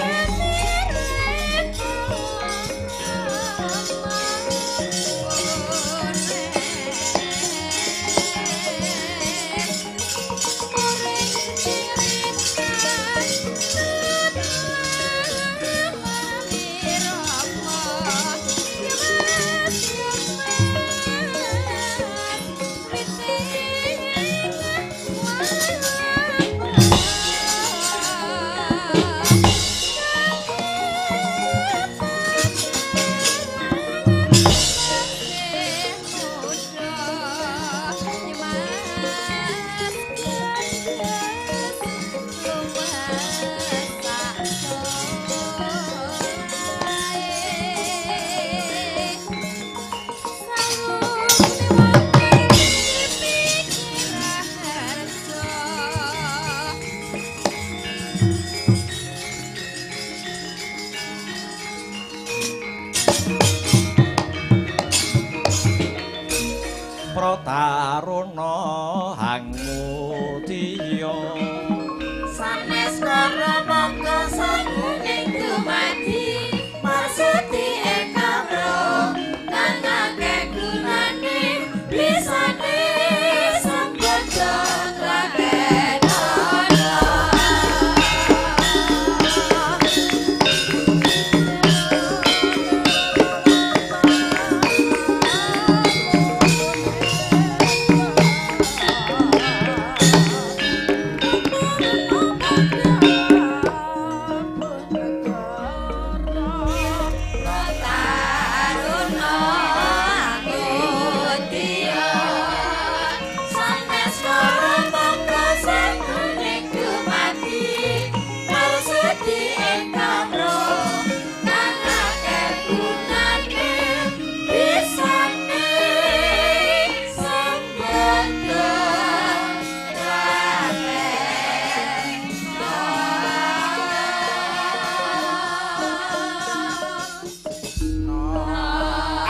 Taruna hangudya sanes kara mangga saguning dumadi marsudi ekamro kang akeh gunane bisane sambada klatenana.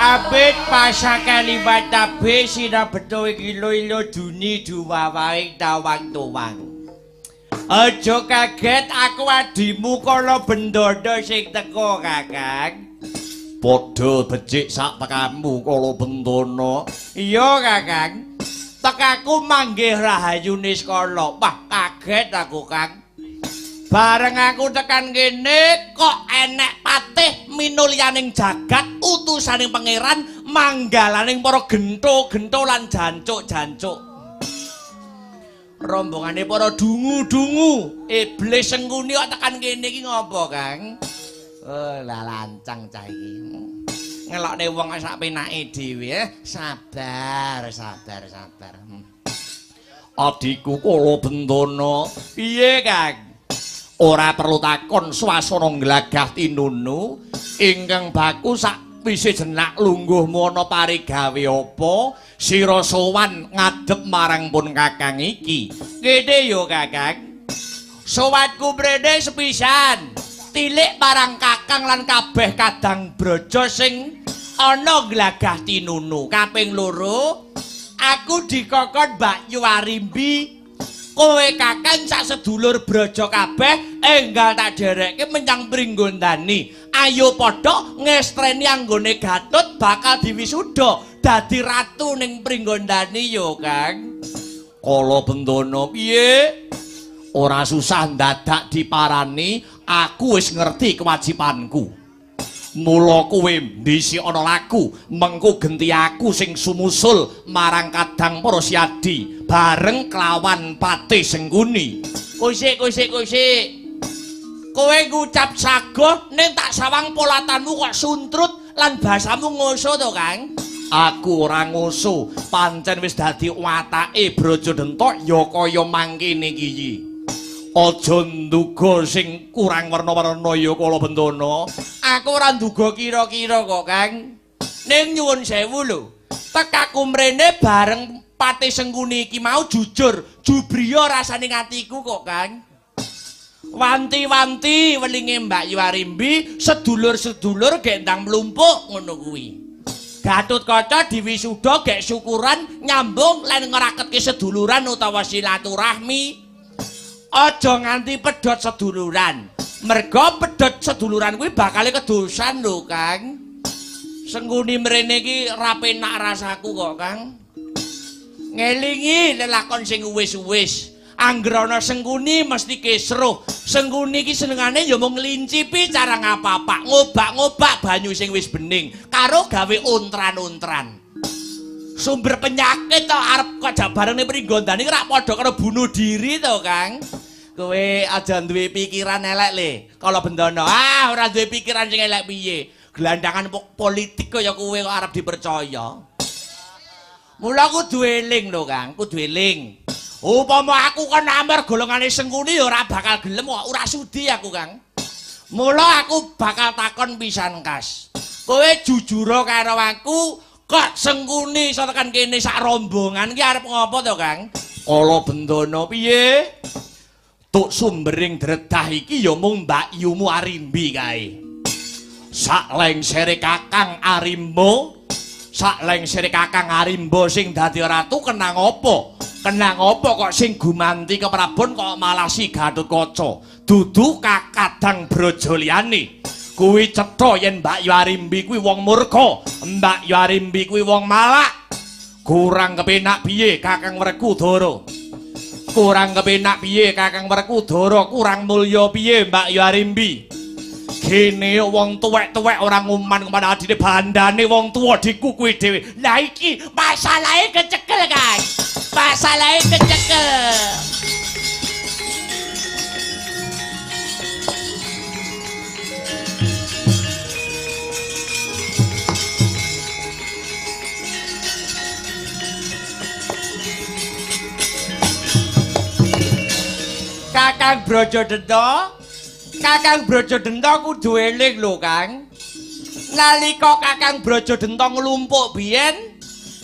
Abit pasakalimat tabe sinabeto iki ilo duni duwawaing tawang-tuwang. Aja kaget aku adimu Kala Bendana sing teka, Kakang. Padha becik sak tekamu Kala Bendana. Iya, Kakang. Tekaku manggih Rahayu Niskala. Wah, kaget aku, Kang. Bareng aku tekan kene kok enek patih minulyaning jagat utusaning pangeran Manggalaning para gentho-gentho lan jancuk-jancuk. Rombongane para dungu-dungu, iblis Sengkuni kok tekan kene iki ngopo, Kang? Oh, lah lancang cah iki. Ngelokne wong sak penake dhewe, Sabar, sabar, sabar. Adhiku Kala Bentana, piye, Kang? Ora perlu takon swasana nglagah tinunu ingkang baku sakwise jenak lungguhmu ana parigawe apa sira sowan ngadhep marang pun kakang iki. Ngene yo, Kakang. Sowanku mrene sepisan. Tilik marang kakang lan kabeh kadang braja sing ana nglagah tinunu. Kaping loro, aku dikokon Mbak Yu Arimbi. Kowe kakang sak sedulur braja kabeh enggal tak derekke menyang Pringgondani. Ayo padha ngestreni anggone Gatut bakal diwisuda dadi ratu ning Pringgondani yo, Kang. Kala Bentana, piye? Ora susah ndadak diparani, aku wis ngerti kewajibanku. Mula kowe ndhisik ana laku, mengko genti aku sing sumusul marang kadang para siadi bareng kelawan Patih Sengkuni. Kusik, kusik, kusik. Kowe ngucap sagoh ning tak sawang polatanmu kok suntrut lan bahasamu ngoso to, Kang? Aku ora ngoso, pancen wis dadi watake Braja Dentok ya kaya mangkene iki. Aja nduga sing kurang werna-werna ya Kala Bentana. Aku ora nduga kira-kira kok, Kang. Ning nyuwun sewu lho. Tekaku mrene bareng Patih Sengkuni iki mau jujur, jubriya rasane atiku kok, Kang. Wanti-wanti welinge Mbak Yu Arimbi, sedulur-sedulur gek ndang mlumpuk ngono kuwi. Gatotkaca diwisuda gek syukuran nyambung lan ngraketke seduluran utawa silaturahmi. Aja nganti pedhot seduluran. Merga pedhot seduluran kuwi bakale kedosan lho, Kang. Sengkuni mrene iki ra penak rasaku kok, Kang. Ngelingi lelakon sing wis-wis. Angger ana Sengkuni mesti kisruh. Sengkuni iki senengane ya mung ngelincipi cara ngapapak, ngobak-ngobak banyu sing wis bening karo gawe ontran-ontran. Sumber penyakit to arep kok jabarane Pringgondani rak padha karo bunuh diri to, Kang. Kowe aja duwe pikiran elek le. Kala Bentana, ah ora duwe pikiran sing elek piye. Gelandangan politik kaya kowe kok arep dipercaya. Mula kudu eling lho, Kang, kudu eling. Upama aku kon amar golongane Sengkuni ya ora bakal gelem kok, ora sudi aku, Kang. Mula aku bakal takon pisan kas. Kowe jujur karo aku, kok Sengkuni iso tekan kene sak rombongan iki arep ngopo to, Kang? Kala Bentana, piye? Tuk sumbering dredah iki ya mung Mbak Yumu Arimbi kae. Sak lengsere Kakang Arimba, sak lengsere Kakang Arimba sing dadi ratu kenang apa? Kenang apa kok sing gumanti keprabon kok malah si Gatotkaca? Dudu kakadang braja liyane. Kuwi cetha yen Mbak Yu Arimbi kuwi wong murka, Mbak Yu Arimbi kuwi wong malak. Kurang kepenak piye Kakang Werkudara? Kurang kepenak piye Kakang Werkudara? Kurang mulya piye Mbak Yu Arimbi? Gene wong tuwek-tuwek ora nguman kepada adine bandane wong tuwa dikukui dhewe. Lah iki masalahe kecekel, Kang. Masalahe kecekel. Kakang Brajadenta, Kakang Brajadenta kudu eling lho, Kang. Nalika Kakang Brajadenta nglumpuk biyen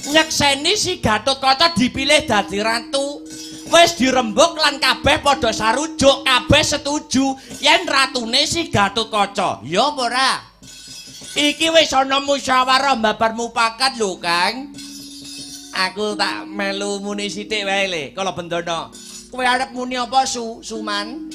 nyekseni si Gatotkaca dipilih dadi ratu. Wis dirembug lan kabeh padha sarujuk, kabeh setuju yen ratune si Gatotkaca. Ya apa ora? Iki wis ana musyawarah babar mupakat lho, Kang. Aku tak melu muni sithik wae le, Kala Bentana. Kowe arep muni apa, Suman?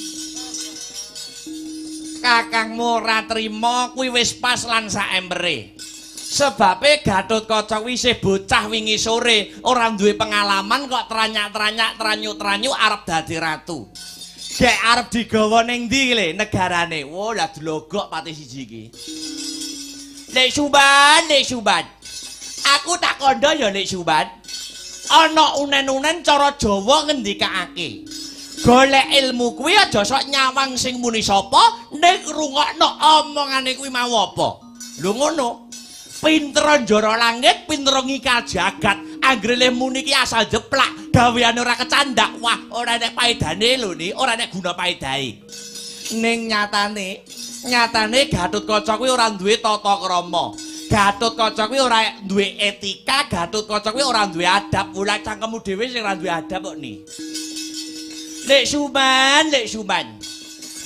Kakangmu ora trima kuwi wis pas lan sak embere. Sebabe Gatotkaca kuwi isih bocah wingi sore, ora duwe pengalaman kok tranyak-tranyak tranyu-tranyu arep dadi ratu. Gek arep digawa ning ndi le negarane? Wah, lah dlogok pati siji iki. Lek Suban, Lek Suban. Aku tak kandha ya Nek Suman. Ana unen-unen cara Jawa ngendikake. Golek ilmu kuwi aja sok nyawang sing muni sapa, ning rungokno omongane kuwi mau apa. Lho ngono. Pinter njara langit, pinter ngikal jagat. Anggere le muni ki asal jeplak, gaweane ora kecandak. Wah, ora enek paedane lho ni, ora enek guna paedahe. Ning nyatane, nyatane Gatotkaca kuwi ora duwe tata krama. Gatotkaca kuwi ora duwe etika, Gatotkaca kuwi ora duwe adab. Ora cangkemmu dhewe sing ora duwe adab kok ni. Lek Suman, Lek Suman.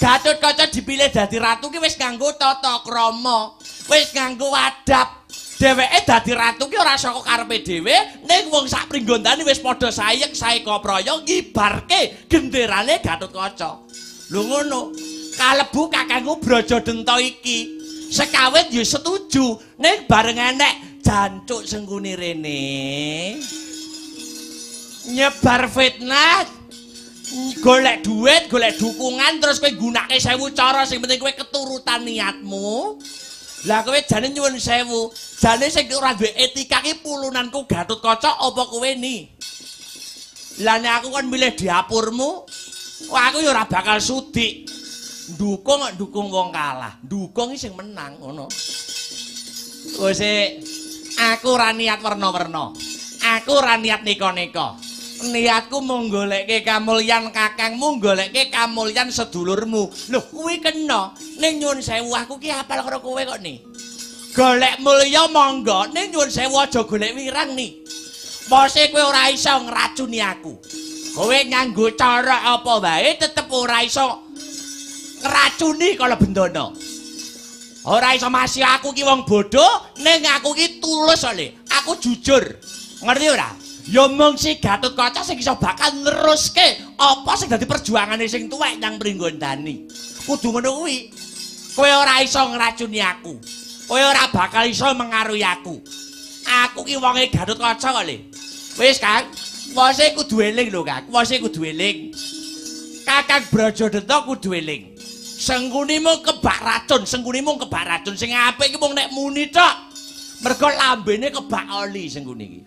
Gatotkaca dipilih dadi ratu ki wis nganggo tata krama, wis nganggo adab. Dheweke dadi ratu ki ora saka karepe dhewe, ning wong sak pringgondane wis padha sayek saeka praya ngibarke genderane Gatotkaca. Lho ngono. Kalebu kakangku Brajadenta iki. Sekawit ya setuju, ning bareng enek jancuk Sengkuni rene. Nyebar fitnah, golek duit, golek dukungan, terus kowe nggunakake 1000 cara sing penting kowe keturutan niatmu. Lah kowe jane nyuwun sewu, jane sing ora duwe etika ki pulunanku Gatotkaca apa kowe ni? Lah nek aku kon milih dapurmu, wah aku ya ora bakal sudi. Ndukung kok ndukung wong kalah, ndukung sing menang ngono. Wis aku ora niat werna-werna. Aku ora niat neka-neka. Niatku mung golekke kamulyan kakangmu, golekke kamulyan sedulurmu. Lho kuwi kena. Ning nyuwun sewu aku ki apal karo kowe kok ni. Golek mulya monggo, ning nyuwun sewu aja golek wirang ni. Mose kowe ora iso ngracuni aku. Kowe nganggo cara apa wae tetep ora iso ngracuni kala bendana. Ora iso masih aku ki wong bodoh, ning aku ki tulus le. Aku jujur. Ngerti ora? Ya mung si Gatotkaca sing iso bakal neruske apa sing dadi perjuangane sing tuwek nang Pringgondani. Kudu ngono kuwi. Kowe ora iso ngracuni aku. Kowe ora bakal iso mengaruhi aku. Aku ki wonge Gatotkaca kok le. Wis Kang, wose kudu eling lho Kang. Wose kudu eling. Kakang Brajadenta kudu eling. Sengkuni mung kebak racun, Sengkuni mung kebak racun. Sing apik ki mung nek muni tok. Mergo lambene kebak oli Sengkuni iki.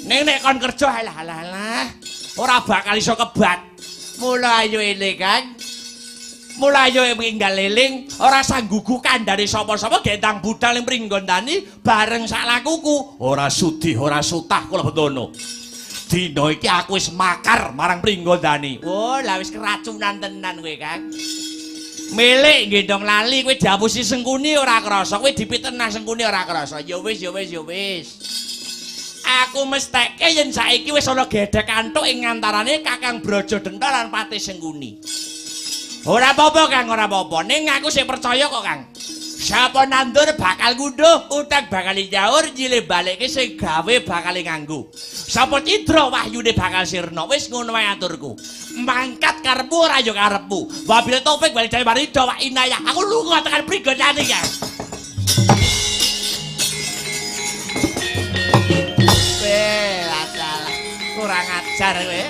Ning nek kon kerja alah alah alah, ora bakal iso kebat. Mula ayo eling Kang. Mula ayo enggal eling, ora sanggugu kandhane sapa-sapa gendang budal ing Pringgondani bareng sak lakuku. Ora sudi, ora sutah kula bendana. Dina iki aku wis makar marang Pringgondani. Oh, lah wis keracunan tenan kowe Kang. Milik gendong lali kowe diapusi Sengkuni ora krasa, kowe dipitenah Sengkuni ora krasa. Ya wis, ya wis, ya wis. Aku mestheke yen saiki wis ana gedhek antuk ing antarane Kakang Brajadenta lan Patih Sengkuni. Ora apa-apa Kang, ora apa-apa. Ning aku sik percaya kok Kang. Sapa nandur bakal ngunduh, utang bakal nyaur, nyilih balekke sing gawe bakal nganggo. Sapa cidra wahyune bakal sirna. Wis ngono wae aturku. Mangkat karepmu ora ya karepmu. Wabil taufik wal hidayah waridha wa inayah. Aku lunga tekan Pringgondani ya. Kurang ajar kowe.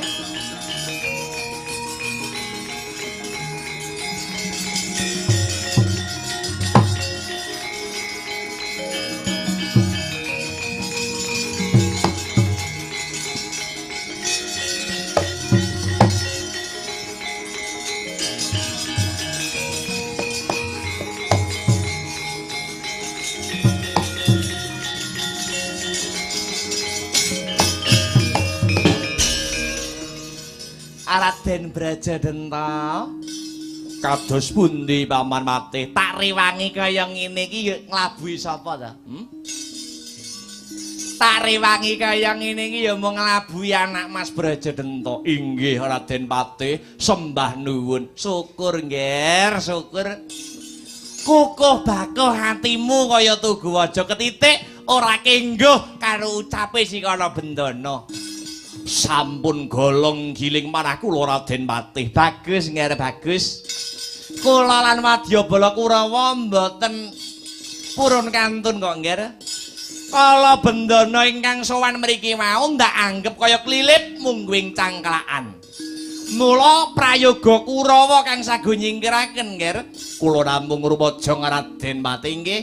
Raden Brajadenta, kados pundi Paman Patih? Tak rewangi kaya ngene iki ya nglabuhi sapa ta? Tak rewangi kaya ngene iki ya mung nglabuhi anak Mas Brajadenta. Inggih Raden Patih, sembah nuwun. Syukur ngger, syukur. Kukuh bakuh hatimu kaya tugu aja ketitik ora kengguh karo ucape si Kala Bendana. Sampun golong giling manah kula Raden Patih. Bagus ngger, bagus. Kula lan Wadyabala Kurawa mboten purun kantun kok ngger. Kala Bendana ingkang sowan mriki wau ndak anggep kaya klilip mungguing cangklakan. Mula prayoga Kurawa kang sago nyingkiraken ngger. Kula namung rumaja Raden Patih nggih.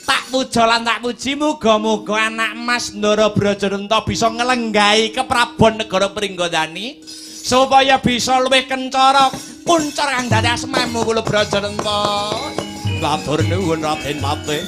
Tak puja lan tak puji muga-muga anak Mas Ndara Brajadenta bisa ngelenggahi keprabon negara Pringgondani supaya bisa luwih kencara kuncar kang dadi asmamu kula Brajadenta. Matur nuwun Raden Patih.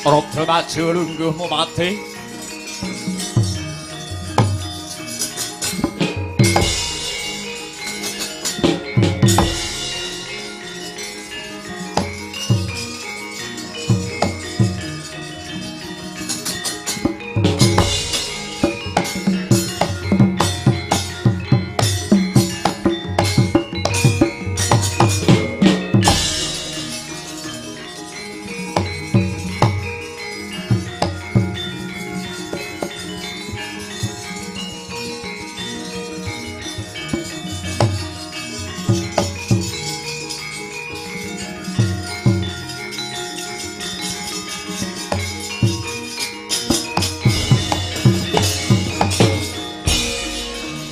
Rada maju lungguhmu Patih.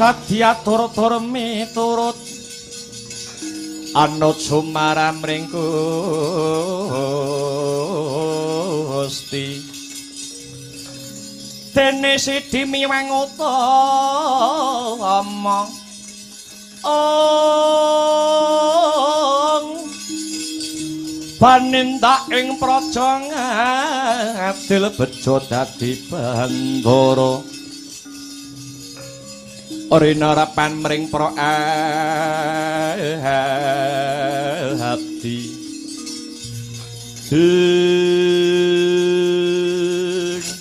Dadi atur-atur miturut anut sumaram ring Gusti. Dene sidi miwang utama ong panindak ing praja ngadil bejo dadi bandara. Rinarapan mring pra abdi sing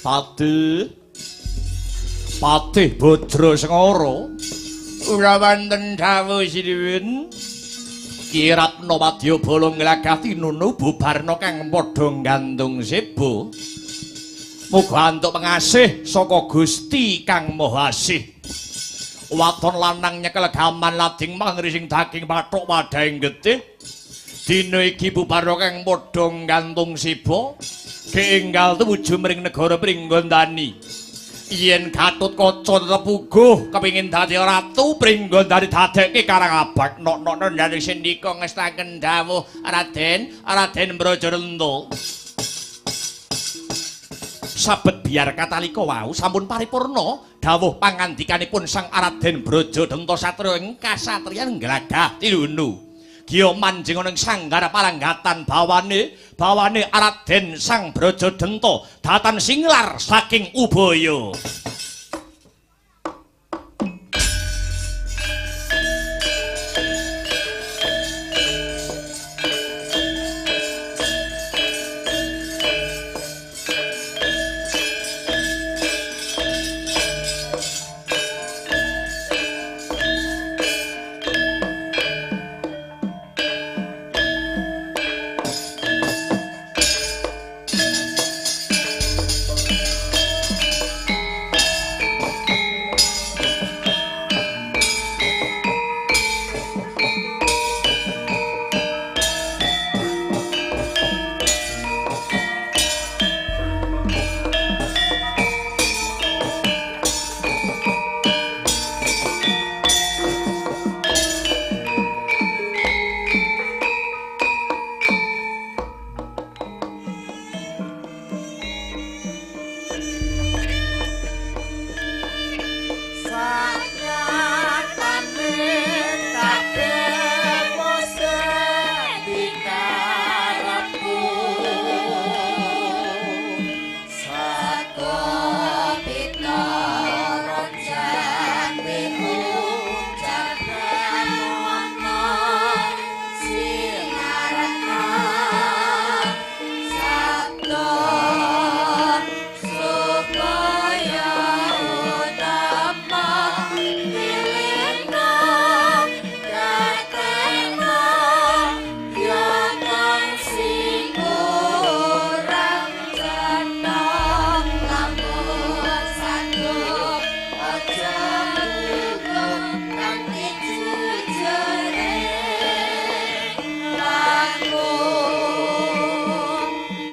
patih patih Bajra Sengara ora wonten dawuh sinuwun. Ki Ratna Wadyabala nglagah tinunu bubarna kang padha nggantung seba. Muga antuk pengasih saka Gusti Kang Maha Asih. Waton lanang nyekel gaman lading mangrising daging pathuk wadahing getih. Dina iki bubarna kang padha nggantung siba keenggal tumuju mring negara Pringgondani. Yen Gatotkaca tetep puguh kepengin dadi ratu Pringgondani dadekke karang abad nok-nokno ndare sendika ngestaken dawuh Raden Raden Brajarenta. Sabet biar katalika wau sampun paripurna dawuh pangandikanipun Sang Raden Brajadenta satriya ing kasatriyan glagah tinunu. Giya manjing ana ing sanggar palanggatan bawane bawane Raden Sang Brajadenta datan singlar saking Ubaya.